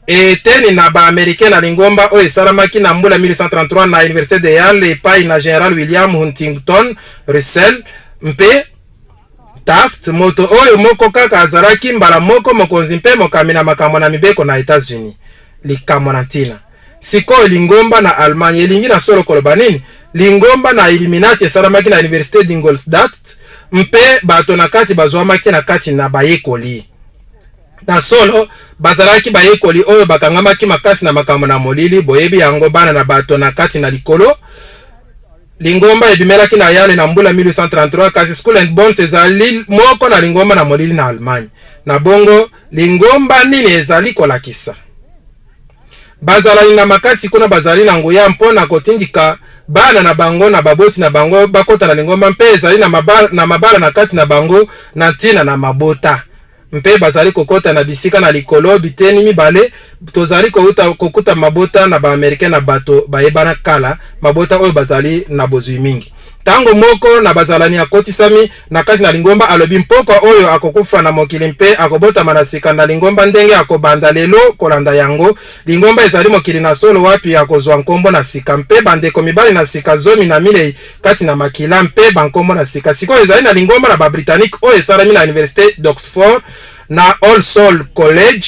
Eteni na baamericain na lingomba oyo esalamaki na mbula 1833 na Université de Yale epai na General William Huntington Russell mpe Taft, moto oyo moko kaka azalaki mbala moko mokonzi mpe mokambi na makambo na mibeko na Etats-Unis. Likambo na ntina. Sikoyo lingomba na Allemagne elingi na solo koloba nini? Lingomba na Illuminati esalamaki na Université d'Ingolstadt mpe bato na kati bazwamaki na kati na bayekoli. Na solo, bazalaki bayekoli oyo bakangamaki makasi na makambo na molili, boyebi yango, bana na bato na kati na likolo. Lingomba ebimelaki na Yale na mbula 1833, kasi Skull and Bones ezali moko na lingomba na molili na Allemagne. Na bongo, lingomba nini ezali kolakisa? Bazalani na makasi kuna bazali na nguya mpo na kotindika bana na bango na baboti na bango bakota na lingomba, mpe ezali na mabala na, mabala na kati na bango na ntina na mabota, mpe bazali kokota na bisika na likolo biteni mibale. Tozali kouta kokuta mabota na Ba-Americain na bato bayebana kala, mabota oyo bazali na bozwi mingi. Ntango moko na bazalani akotisami na kati na lingomba, alobi mpokwa oyo akokufa na mokili mpe akobotama na sika na lingomba ndenge akobanda lelo kolanda yango. Lingomba ezali mokili na solo wapi akozwa nkombo na sika mpe bandeko mibali na sika 14 kati na makila mpe bankombo na sika. Sikoyo ezali na lingomba na Ba-Britannique oyo esalami na Universite d'Oxford na All Soul College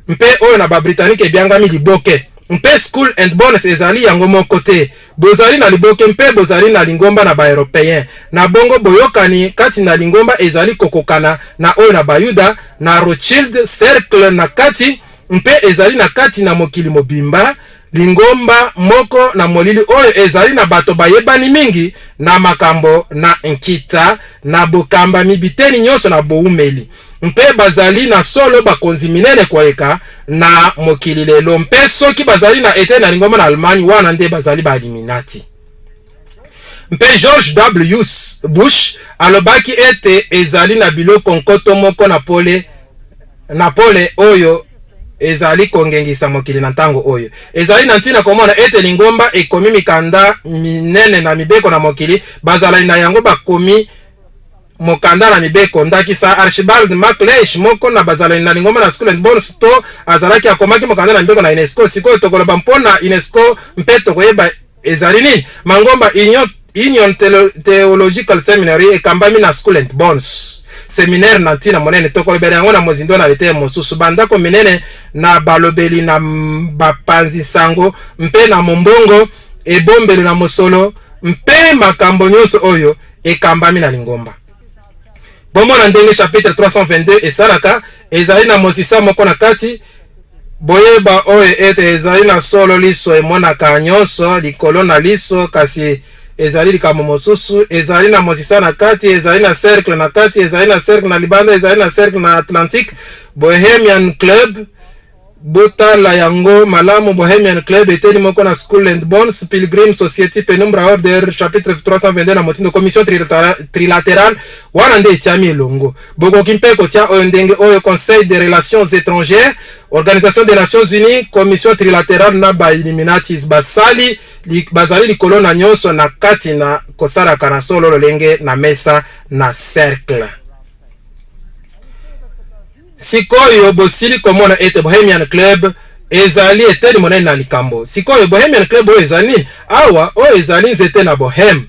mpe oyo na Ba-Britannique ebiangami liboke. Mpe Skull and Bones ezali yango moko te. Bozali na liboke mpe bozali na lingomba na Ba-Europeen. Na bongo boyokani kati na lingomba ezali kokokana na oyo na Bayuda, na Rothschild Cercle na kati, mpe ezali na kati na mokili mobimba, lingomba moko na molili oyo ezali na bato bayebani mingi na makambo na nkita na bokambami biteni nyonso na boumeli, mpe bazali na solo bakonzi minene koleka na mokili lelo. Mpe soki bazali na eteni na lingomba na Allemagne, wana nde bazali ba Illuminati. Mpe George W. Bush alobaki ete ezali na biloko 1000 na pole na pole oyo ezali kongengisa mokili na ntango oyo. Ezali na ntina komona ete lingomba ekomi mikanda minene na mibeko na mokili, bazalani na yango bakomi mokanda na mibeko. Ndakisa, Archibald MacLeish, moko na bazalani na lingomba na Skull and Bones, to azalaki akomaki mokanda na mibeko na UNESCO. Sikoyo tokoloba mpo na UNESCO mpe tokoyeba ezali nini. Mangomba Union Theological Seminary ekambami na Skull and Bones. Seminaire na ntina monene, tokolobela yango na mozindo na liteya mosusu. Bandako minene na balobeli na bapanzi nsango mpe na mombongo, ebombelo na mosolo mpe makambo nyonso oyo ekambami na lingomba. Bomona ndenge chapitre 322 esalaka, ezali na mosisa moko na kati. Boyeba oyo ete ezali na solo liso emonaka nyonso likolo na liso, kasi ezali likambo mosusu. Ezali na mosisa na kati, ezali na cercle na kati, ezali na cercle na libanda, ezali na cercle na Atlantique. Bohemian Club, Botala yango malamu, Bohemian Club, eteni moko na Skull and Bones, Pilgrim Society, Penumbra Order, chapitre 322 na motindo, Commission Trilaterale, wana nde etiami elongo. Bokoki mpe kotia oyo ndenge oyo, Conseil des Relations Etrangères, Organisation des Nations Unies, Commission Trilaterale na ba Illuminatis basali li, bazali likolo na nyonso na kati na kosalaka na solo lolenge na mesa na cercle. Sikoyo bosili komona ete Bohemian Club ezali eteni monene na likambo. Sikoyo, Bohemian Club oyo ezali nini? Awa, oyo ezali nzete na Boheme.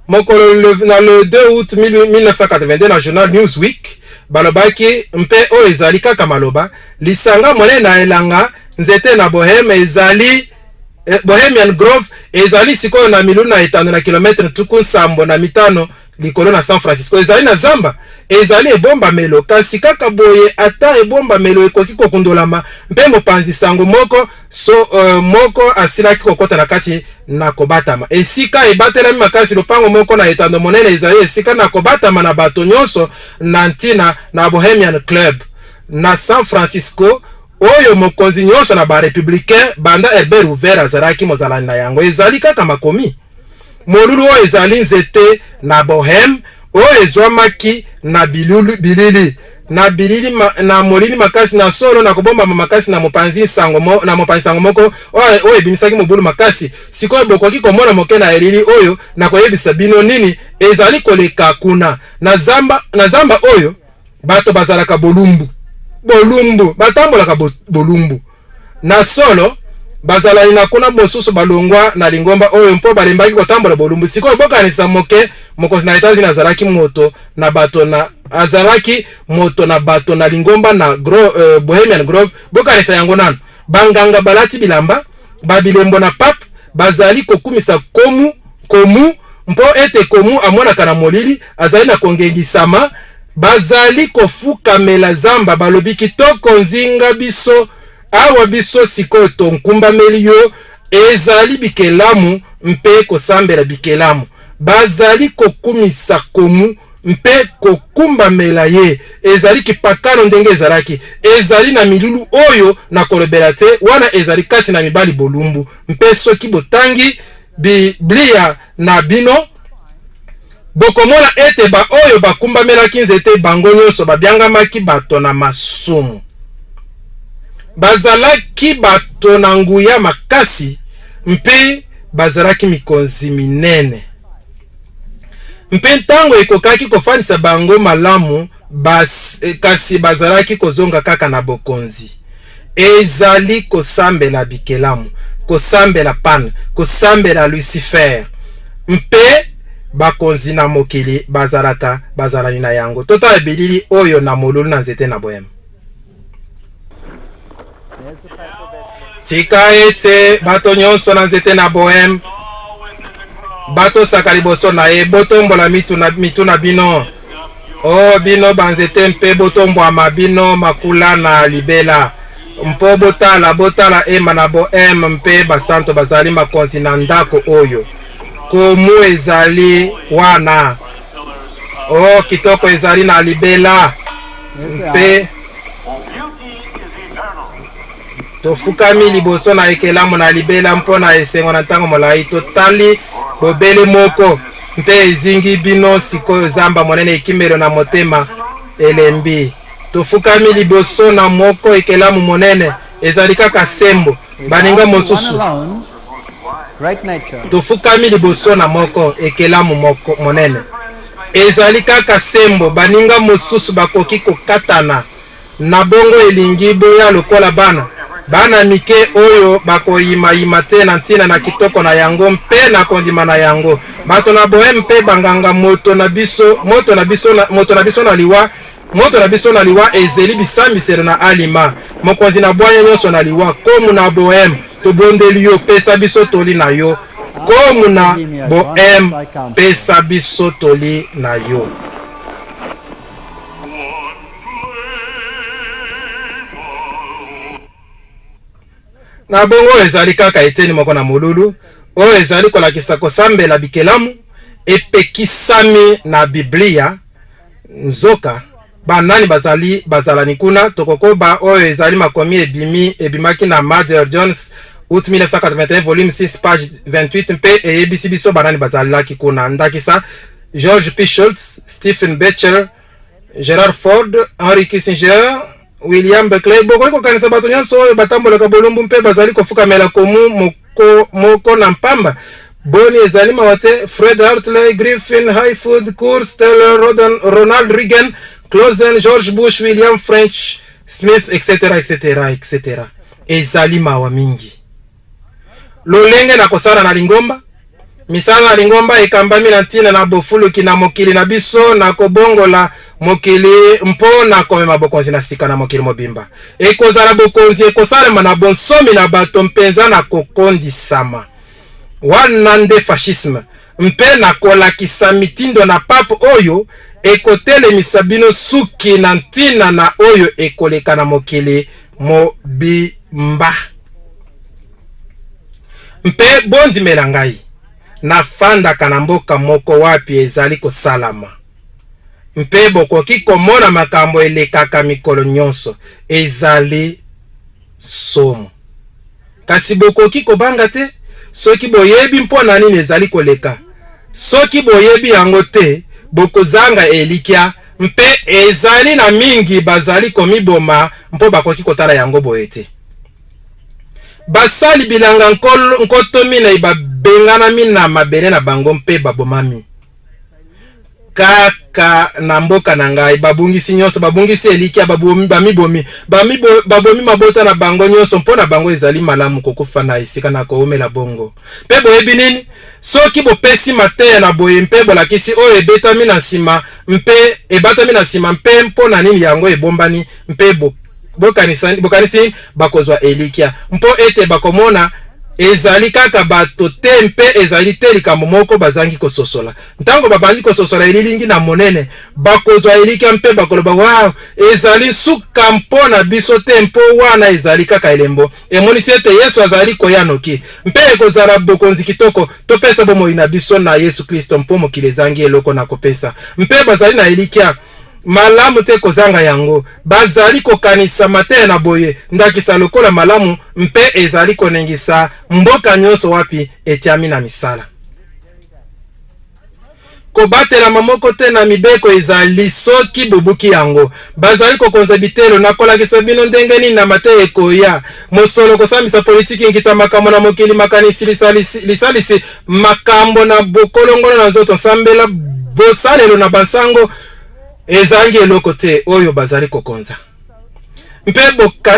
Mokolo le, na le 2 août 1982 na journal Newsweek, balobaki, mpe oyo ezali kaka maloba, Lisanga monene na elanga nzete na Boheme ezali Bohemian Grove ezali sikoyo na milulu na etando na kilometre 75 likolo na San Francisco. Ezali na zamba, ezali ebombamelo, kasi kaka boye ata ebombamelo ekoki kokundolama, mpe mopanzi sango moko so, moko asilaki kokota na kati na kobatama. Esika ebatelami makasi, lopango moko na etando monene ezali esika na kobatama na bato nyonso na ntina na Bohemian Club na San Francisco, oyo mokonzi nyonso na ba republicain banda Herbert Hoover azalaki mozalani na yango. Ezali kaka makomi. Molulu oyo ezali nzete na Boheme oyo ezwamaki na bilulu, bilili na bilili ma, na molili makasi na solo na kobombama makasi na mopanzi nsango mo, na mopanzi sango moko oyo, oyo ebimisaki mobulu makasi. Sikoyo bokoki komona moke na elili oyo na koyebisa bino nini ezali koleka kuna na zamba, na zamba oyo bato bazalaka bolumbu bolumbu batambolaka bo, bolumbu Na solo, bazalani na kuna mosusu balongwa na lingomba oyo mpo balembaki kotambola bolumbu. Sikoyo bokanisa moke, mokonzi na Etats-Unis azalaki moto na bato na azalaki moto na bato na lingomba na Bohemian Grove. Bokanisa yango nano. Banganga balati bilamba ba bilembo na pape bazali kokumisa komu komu mpo ete komu amonaka na molili, azali na kongengisama. Bazali kofukamela zamba, balobi, Kitoko, nzinga biso awa, biso sikoyo tonkumbameli yo. Ezali bikelamu mpe kosambela bikelamu. Bazali kokumisa komu mpe kokumbamela ye. Ezali kipakano ndenge ezalaki. Ezali na milulu oyo nakolobela te, wana ezali kati na mibali bolumbu. Mpe soki botangi Biblia na bino, bokomona ete baoyo bakumbamelaki nzete bango nyonso babiangamaki bato na masumu. Bazalaki bato na nguya makasi mpe bazalaki mikonzi minene. Mpe ntango ekokaki kofandisa bango malamu, bas, kasi bazalaki kozonga kaka na bokonzi. Ezali kosambela bikelamu, kosambela Pan, kosambela Lucifer, mpe bakonzi na mokili bazalaka bazalani na yango. Totala bilili oyo na molulu na nzete na boyema. Tika ete bato nyonso na nzete na boheme batosaka liboso na ye. Botombola mitu na, mitu na bino, o bino banzete, mpe botombwama bino makula na libela. Mpo botala, botala ema na boheme mpe basanto bazali makonzi na ndako oyo. Komu ezali wana. O kitoko ezali na libela. Mpe tofukami liboso na ekelamu na libela mpo na esengo na ntango molai. Totali bobele moko, mpe ezingi bino sikoyo zamba monene, ekimelo na motema elembi. Tofukami liboso na moko ekelamu monene, ezali kaka sembo. Baninga mosusu, tofukami liboso na moko ekelamu moko monene, ezali kaka sembo. Baninga mosusu bakoki kokatana na bongo elingi boya lokola bana, bana mike oyo bakoyimayima te na ntina na kitoko na yango mpe na kondima na yango. Bato na boheme mpe banganga moto na biso, moto na biso, moto na biso na liwa, moto na biso na liwa ezeli bisambiselo na alima, mokonzi na bwanya nyonso na liwa. Komu na boheme, tobondeli yo, pesa biso toli na yo. Komu na boheme, pesa biso toli na yo. Na bongo, oyo ezali kaka eteni moko na molulu oyo ezali kolakisa kosambela bikelamu epekisami na Biblia. Nzoka, banani bazali bazalani kuna? Tokokoba. Oyo ezali makomi ebimi ebimaki na Major Jones, août 1981, volume 6, page 28, mpe eyebisi biso banani bazalaki kuna. Ndakisa, George P. Shultz, Stephen Becher, Gerard Ford, Henry Kissinger, William Beckley. Bokoki kokanisa bato nyonso oyo batambolaka bolumbu mpe bazali kofukamela komu moko, moko na mpamba? Boni ezali mawa te? Fred Hartley, Griffin, Hayford, Coors, Taylor, Rodan, Ronald Reagan, Clausen, George Bush, William French Smith, etc., etc., etc. Ezali mawa mingi. Lolenge na kosala na lingomba. Misala na lingomba ekambami na ntina na bofuluki na mokili na biso na kobongola mokili mpo na komema bokonzi na sika na mokili mobimba. Ekozala bokonzi ekosalema na bonsomi na bato mpenza na kokondisama. Wana nde fascisme. Mpe na kolakisa mitindo na pape oyo ekotelemisa bino suki na ntina na oyo ekoleka na mokili mobimba. Mpe bondimela ngai, nafandaka na mboka moko wapi ezali kosalama, mpe bokoki komona makambo elekaka mikolo nyonso. Ezali somo. Kasi bokoki kobanga te soki boyebi mpo na nini ezali koleka. Soki boyebi yango te, bokozanga elikya, mpe ezali na mingi bazali komiboma mpo bakoki kotala yango boye te. Basali bilanga 4000 babenganami na mabele na bango mpe babomami. Kaka na mboka na ngai, babungisi nyonso, babungisi elikya, babomi, bamibomi, bamibo, babomi mabota na bango nyonso. Mpo na bango ezali malamu kokufa na esika na koumela bongo. Mpe boyebi nini? Soki bopesi mateya na boye mpe bolakisi oyo ebetami na nsima mpe ebatami na nsima mpe mpo na nini yango ebombani mpe bo, bokanisi, bokanisi nini? Bakozwa elikya mpo ete bakomona. Ezali kaka bato te mpe ezali te likambo moko bazangi kososola. Ntango babandi kososola elilingi na monene, bakozwa elikya mpe bakoloba, Wow, ezali nsuka mpo na biso te, mpo wana ezali kaka elembo emonisi ete Yesu azali koya noki. Mpe ekozala bokonzi kitoko. Topesa bomoi na biso na Yesu Klisto, mpo mokili ezangi eloko na kopesa. Mpe bazali na elikya malamu te kozanga yango. Bazali kokanisa mateya na boye ndakisa lokola malamu mpe ezali koningisa mboka nyonso wapi etiami na misala. Kobatelama moko te na mibeko ezali soki bobuki yango. Bazali kokonza bitelo. Nakolakisa bino ndenge nini na mateya ekoya. Mosolo, kosambisa, politiki, nkita, makambo na mokili, makanisi, lisalisi, lisalisi, makambo na bokolongono na nzoto, nsambela, bosalelo na bansango, ezangi eloko te oyo bazali kokonza. Mpe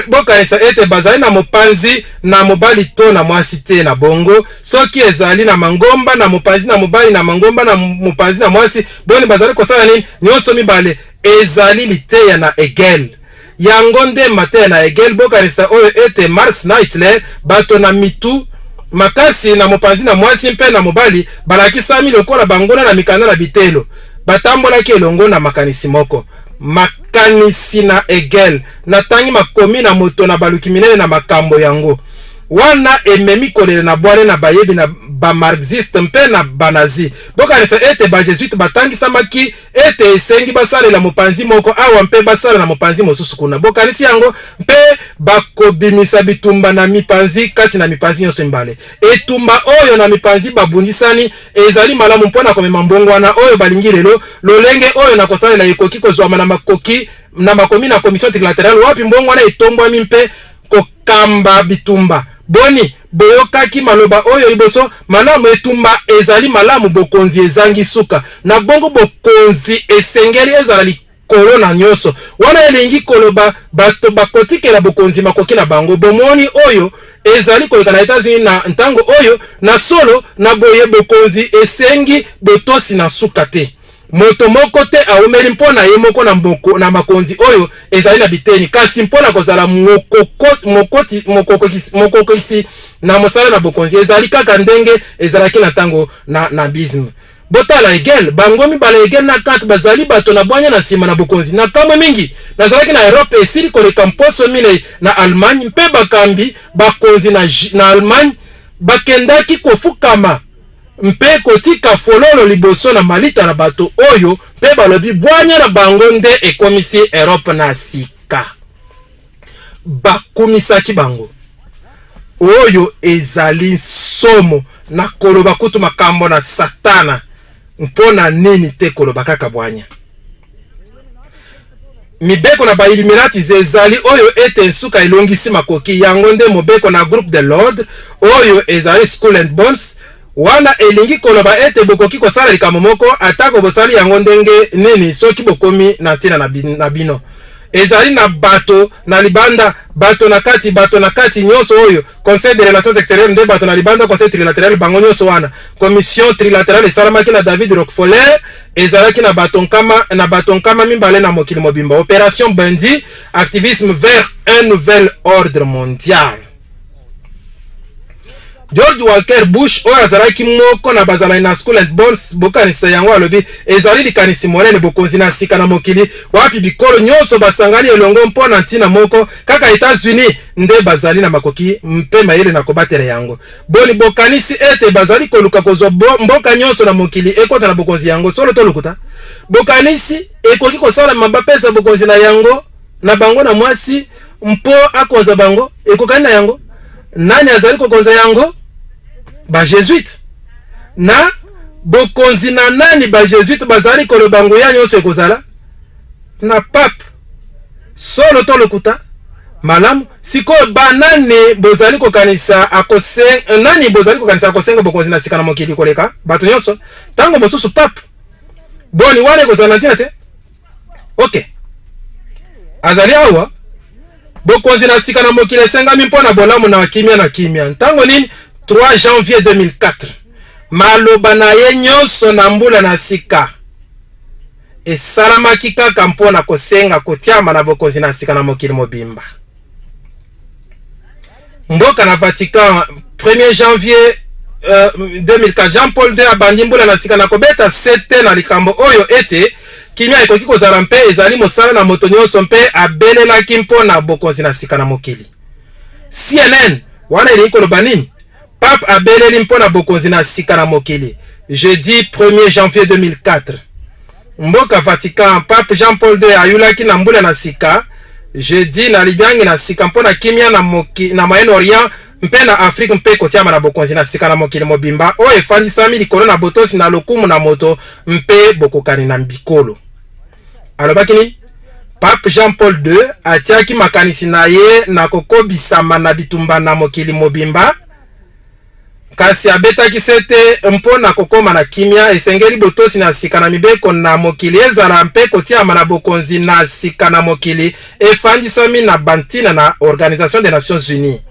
bokanisa ete bazali na mopanzi na mobali to na mwasi te. Na bongo, soki ezali na mangomba na mopanzi na mobali na mangomba na mopanzi na mwasi, boni bazali kosala nini? Nyonso mibale ezali liteya na Hegel. Yango nde mateya na Hegel. Bokanisa oyo ete Marx na Hitler, bato na mitu makasi na mopanzi na mwasi mpe na mobali, balakisami lokola banguna na mikanda na bitelo, batambolaki elongo na makanisi moko. Makanisi na Hegel. Natangi makomi na moto na baluki minene na makambo yango. Wana ememi kolela na bwale na bayebi na ba-Marxiste mpe na ba-Nazi. Bokanisa ete ba-Jesuite batangisamaki ete esengi basalela mopanzi moko awa mpe basala na mopanzi mosusu kuna. Bokanisi yango? Mpe bakobimisa bitumba na mipanzi kati na mipanzi nyonso mibale. Etumba oyo na mipanzi babundisani Ezali malamu mpo na komema mbongwana oyo balingi lelo. Lolenge oyo na kosalela ekoki kozwama na makoki na makomi na Commission Trilaterale wapi mbongwana etombwami mpe kokamba bitumba. Boni, boyokaki maloba oyo liboso? Malamu, etumba ezali malamu, bokonzi ezangi suka. Na bongo bokonzi esengeli ezala likolo na nyonso. Wana elingi koloba bato bakotikela bokonzi makoki na bango. Bomoni oyo ezali koleka na Etats-Unis na ntango oyo? Na solo, na boye bokonzi esengi botosi na nsuka te. Moto moko te aumeli mpo na ye moko na, moko, na makonzi oyo ezali na biteni, kasi mpo na kozala mokokisi na mosala na bokonzi. Ezali kaka ndenge ezalaki na ntango na Nabisme. Botala Hegel, bango mibale Hegel na Kant bazali bato na bwanya na nsima na bokonzi. Nakamwe mingi, nazalaki na Europe esili koleka mposo minei na Allemagne, mpe bakambi bakonzi na, na Allemagne bakendaki kofukama mpe kotika fololo liboso na malita na bato oyo, mpe balobi bwanya na bango nde ekomisi Europe na sika. Bakumisaki bango. Oyo ezali nsomo na koloba kutu makambo na Satana. Mpo na nini te koloba kaka bwanya? Mibeko na ba Illuminatis ezali oyo ete nsuka elongisi makoki. Yango nde mobeko na Groupe de l'Ordre oyo ezali Skull and Bones. Wana elingi koloba ete bokoki kosala likambo moko atako bosali yango ndenge nini soki bokomi na ntina na bino. Ezali na bato na libanda, bato na kati, bato na kati nyonso oyo Conseil des relations extérieures nde bato na libanda, Conseil trilateral bango nyonso wana. Commission trilaterale esalamaki na David Rockefeller, ezalaki na bato nkama na bato 200 na mokili mobimba. Operation Bundy, activisme vers un nouvel ordre mondial. George Walker Bush oyo azalaki moko na bazalani na Skull and Bones, bokanisa yango, alobi ezali likanisi monene, bokonzi na sika na mokili wapi bikolo nyonso basangani elongo mpo na ntina moko, kaka Etats-Unis nde bazali na makoki mpe mayele na kobatela yango. Boni bokanisi ete bazali koluka kozwa mboka nyonso na mokili ekota na bokonzi yango? Solo to lokuta? Bokanisi ekoki kosalama bapesa bokonzi na yango na bango na mwasi mpo akonza bango? Ekokani na yango? Nani azali kokonza yango? Ba Jesuites. Na bokonzi na nani ba Jesuites bazali koloba nguya nyonso ekozala? Na pape. Solo to lokuta? Malamu, sikoyo banani bozali kokanisa akosenga, nani bozali kokanisa akosenga bokonzi na sika na mokili koleka bato nyonso? Ntango mosusu pape. Boni, wana ekozala na ntina te? Ok. Azali awa. Bokonzi na sika na mokili esengami mpo na bolamu na kimia na kimia. Ntango nini? 3 janvier 2004. Maloba na ye nyonso na mbula na sika esalamaki kaka mpo na kosenga kotiama na bokonzi na sika na mokili mobimba. Mboka na Vatican, 1er janvier 2004, Jean-Paul II abandi mbula na sika na kobeta sete na likambo oyo ete kimia ekoki kozala mpe ezali mosala na moto nyonso mpe abelelaki mpo na bokonzi na sika na mokili. CNN, wana elingi koloba nini? Pape abeleli mpo na bokonzi na sika na mokili, jeudi 1er janvier 2004. Mboka Vatican, Pape Jean-Paul II ayulaki na mbula na sika jeudi na libiangi na sika mpo na kimia na, moki, na Moyen-Orient mpe na Afrique mpe kotiama na bokonzi na sika na mokili mobimba oyo efandisami likolo na botosi na lokumu na moto mpe bokokani na bikolo. Alobaki nini? Pape Jean-Paul II atiaki makanisi na ye na kokobisama na bitumba na mokili mobimba, kasi abetaki sete mpo na kokoma na kimia, esengeli botosi na sika na mibeko na mokili ezala mpe kotiama na bokonzi na sika na mokili efandisami na bantina na Organisation des Nations Unies.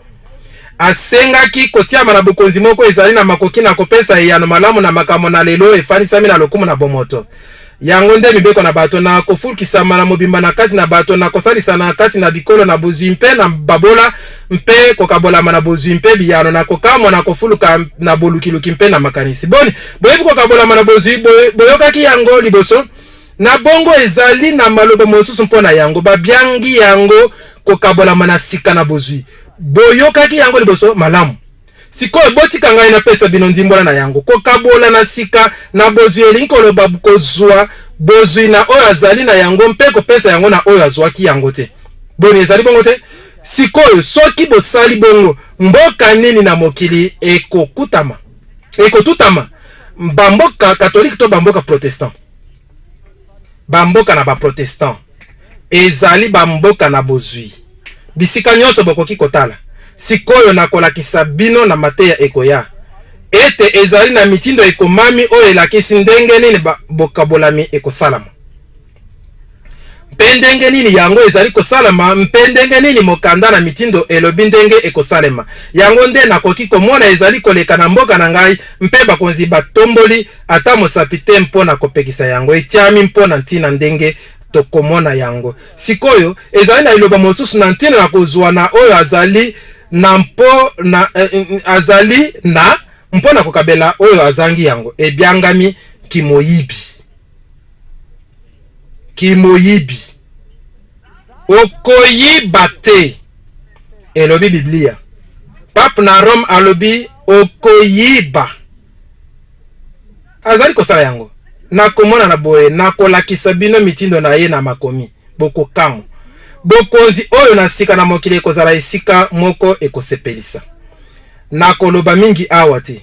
Asengaki kotiama na bokonzi moko ezali na makoki na kopesa eyano malamu na makambo na lelo efandisami na lokumu na bomoto. Yango nde mibeko na bato, na kofulkisama na mobimba na kati na bato, na kosalisana kati na bikolo na bozwi mpe na babola, mpe kokabolama na bozwi mpe biyano, na kokamwa, na kofuluka na bolukiluki mpe na makanisi. Boni, boyebi kokabolama na bozwi? Boyokaki yango liboso? Na bongo, ezali na maloba mosusu mpo na yango. Babiangi yango kokabolama na sika na bozwi. Boyokaki yango liboso? Malamu. Sikoyo botika ngai napesa bino ndimbola na yango. Kokabola na sika na bozwi elingi koloba kozwa bozwi na oyo azali na yango mpe kopesa yango na oyo azwaki yango te. Boni, ezali bongo te? Sikoyo, soki bosali bongo, mboka nini na mokili ekokutama, ekotutama? Bamboka Katolike to bamboka Protestant? Bamboka na ba-Protestant ezali bamboka na bozwi. Bisika nyonso bokoki kotala. Sikoyo nakolakisa bino na mateya ekoya, ete ezali na mitindo ekomami oyo elakisi ndenge nini bokabolami ekosalama, mpe ndenge nini yango ezali kosalama, mpe ndenge nini mokanda na mitindo elobi ndenge ekosalema. Yango nde nakoki komona ezali koleka na mboka na ngai, mpe bakonzi batomboli ata mosapi te mpo na kopekisa yango. Etiami mpo na ntina ndenge tokomona yango sikoyo. Ezali na liloba mosusu na ntina na kozwa na oyo azali na mpo na azali na mpo na kokabela oyo azangi yango. Ebiangami kimoyibi. Kimoyibi. Okoyiba te, elobi Biblia. Pape na Rome alobi okoyiba. Azali kosala yango. Nakomonana boye, nakolakisa bino mitindo na ye na makomi. Bokokamwa. Bokonzi oyo na sika na mokili ekozala esika moko ekosepelisa. Nakoloba mingi awa te.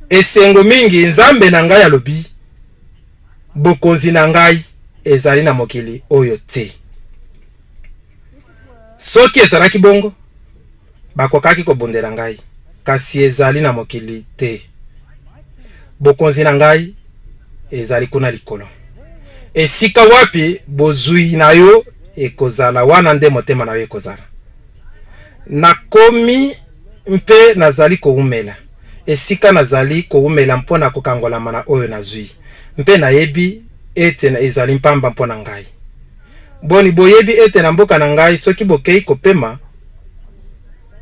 Esengo mingi, Nzambe na ngai alobi, Bokonzi na ngai ezali na mokili oyo te. Soki ezalaki bongo, bakokaki kobundela ngai, kasi ezali na mokili te. Bokonzi na ngai ezali kuna likolo. Esika wapi bozwi na yo ekozala, wana nde motema na yo ekozala. Nakomi mpe nazali koumela esika nazali koumela mpo na kokangolama na oyo nazwi, mpe nayebi ete ezali mpamba mpo na ngai. Boni, boyebi ete na mboka na ngai, soki bokei kopema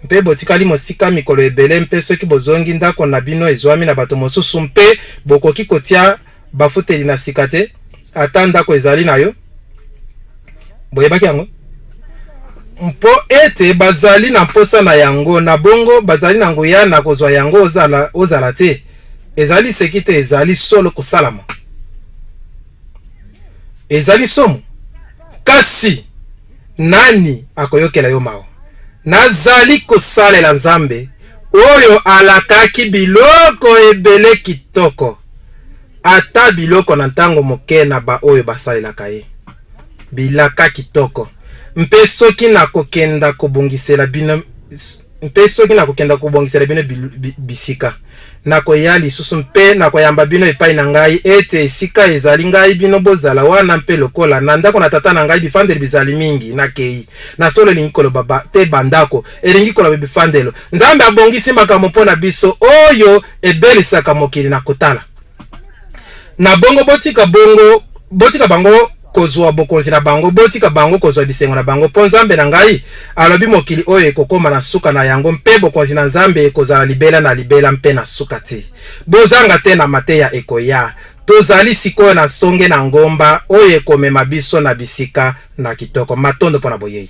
mpe botikali mosika mikolo ebele, mpe soki bozongi, ndako na bino ezwami na bato mosusu, mpe bokoki kotia bafuteli na sika te, ata ndako ezali na yo? Boyebaki yango? Mpo ete bazali na mposa na yango, na bongo bazali na nguya na kozwa yango ozala, ozala te. Ezali liseki te, ezali solo kosalama. Ezali somo. Kasi nani akoyokela yo mawa? Nazali kosalela Nzambe oyo alakaki biloko ebele kitoko, ata biloko na ntango moke na baoyo basalelaka ye. Bilaka kitoko. Mpe soki nakokenda kobongisela bino, mpe soki nakokenda kobongisela bino bisika, Nakoya lisusu mpe nakoyamba bino epai na ngai, ete esika ezali ngai bino bozala wana mpe lokola. Na ndako na Tata na ngai bifandeli bizali mingi. Nakei. Na solo elingi koloba ba, te bandako, elingi koloba bifandelo. Nzambe abongisi makambo mpo na biso oyo ebelisaka mokili na kotala. Na bongo botika bongo, botika bango. kozwa bokonzi na bango, botika bango kozwa bisengo na bango, mpo Nzambe na ngai alobi mokili oyo ekokoma na suka na yango, mpe bokonzi na Nzambe ekozala libela na libela mpe na suka te. Bozanga te na mateya ekoya. Tozali sikoyo na nsonge na ngomba oyo ekomema biso na bisika na kitoko. Matondo mpo na boyei.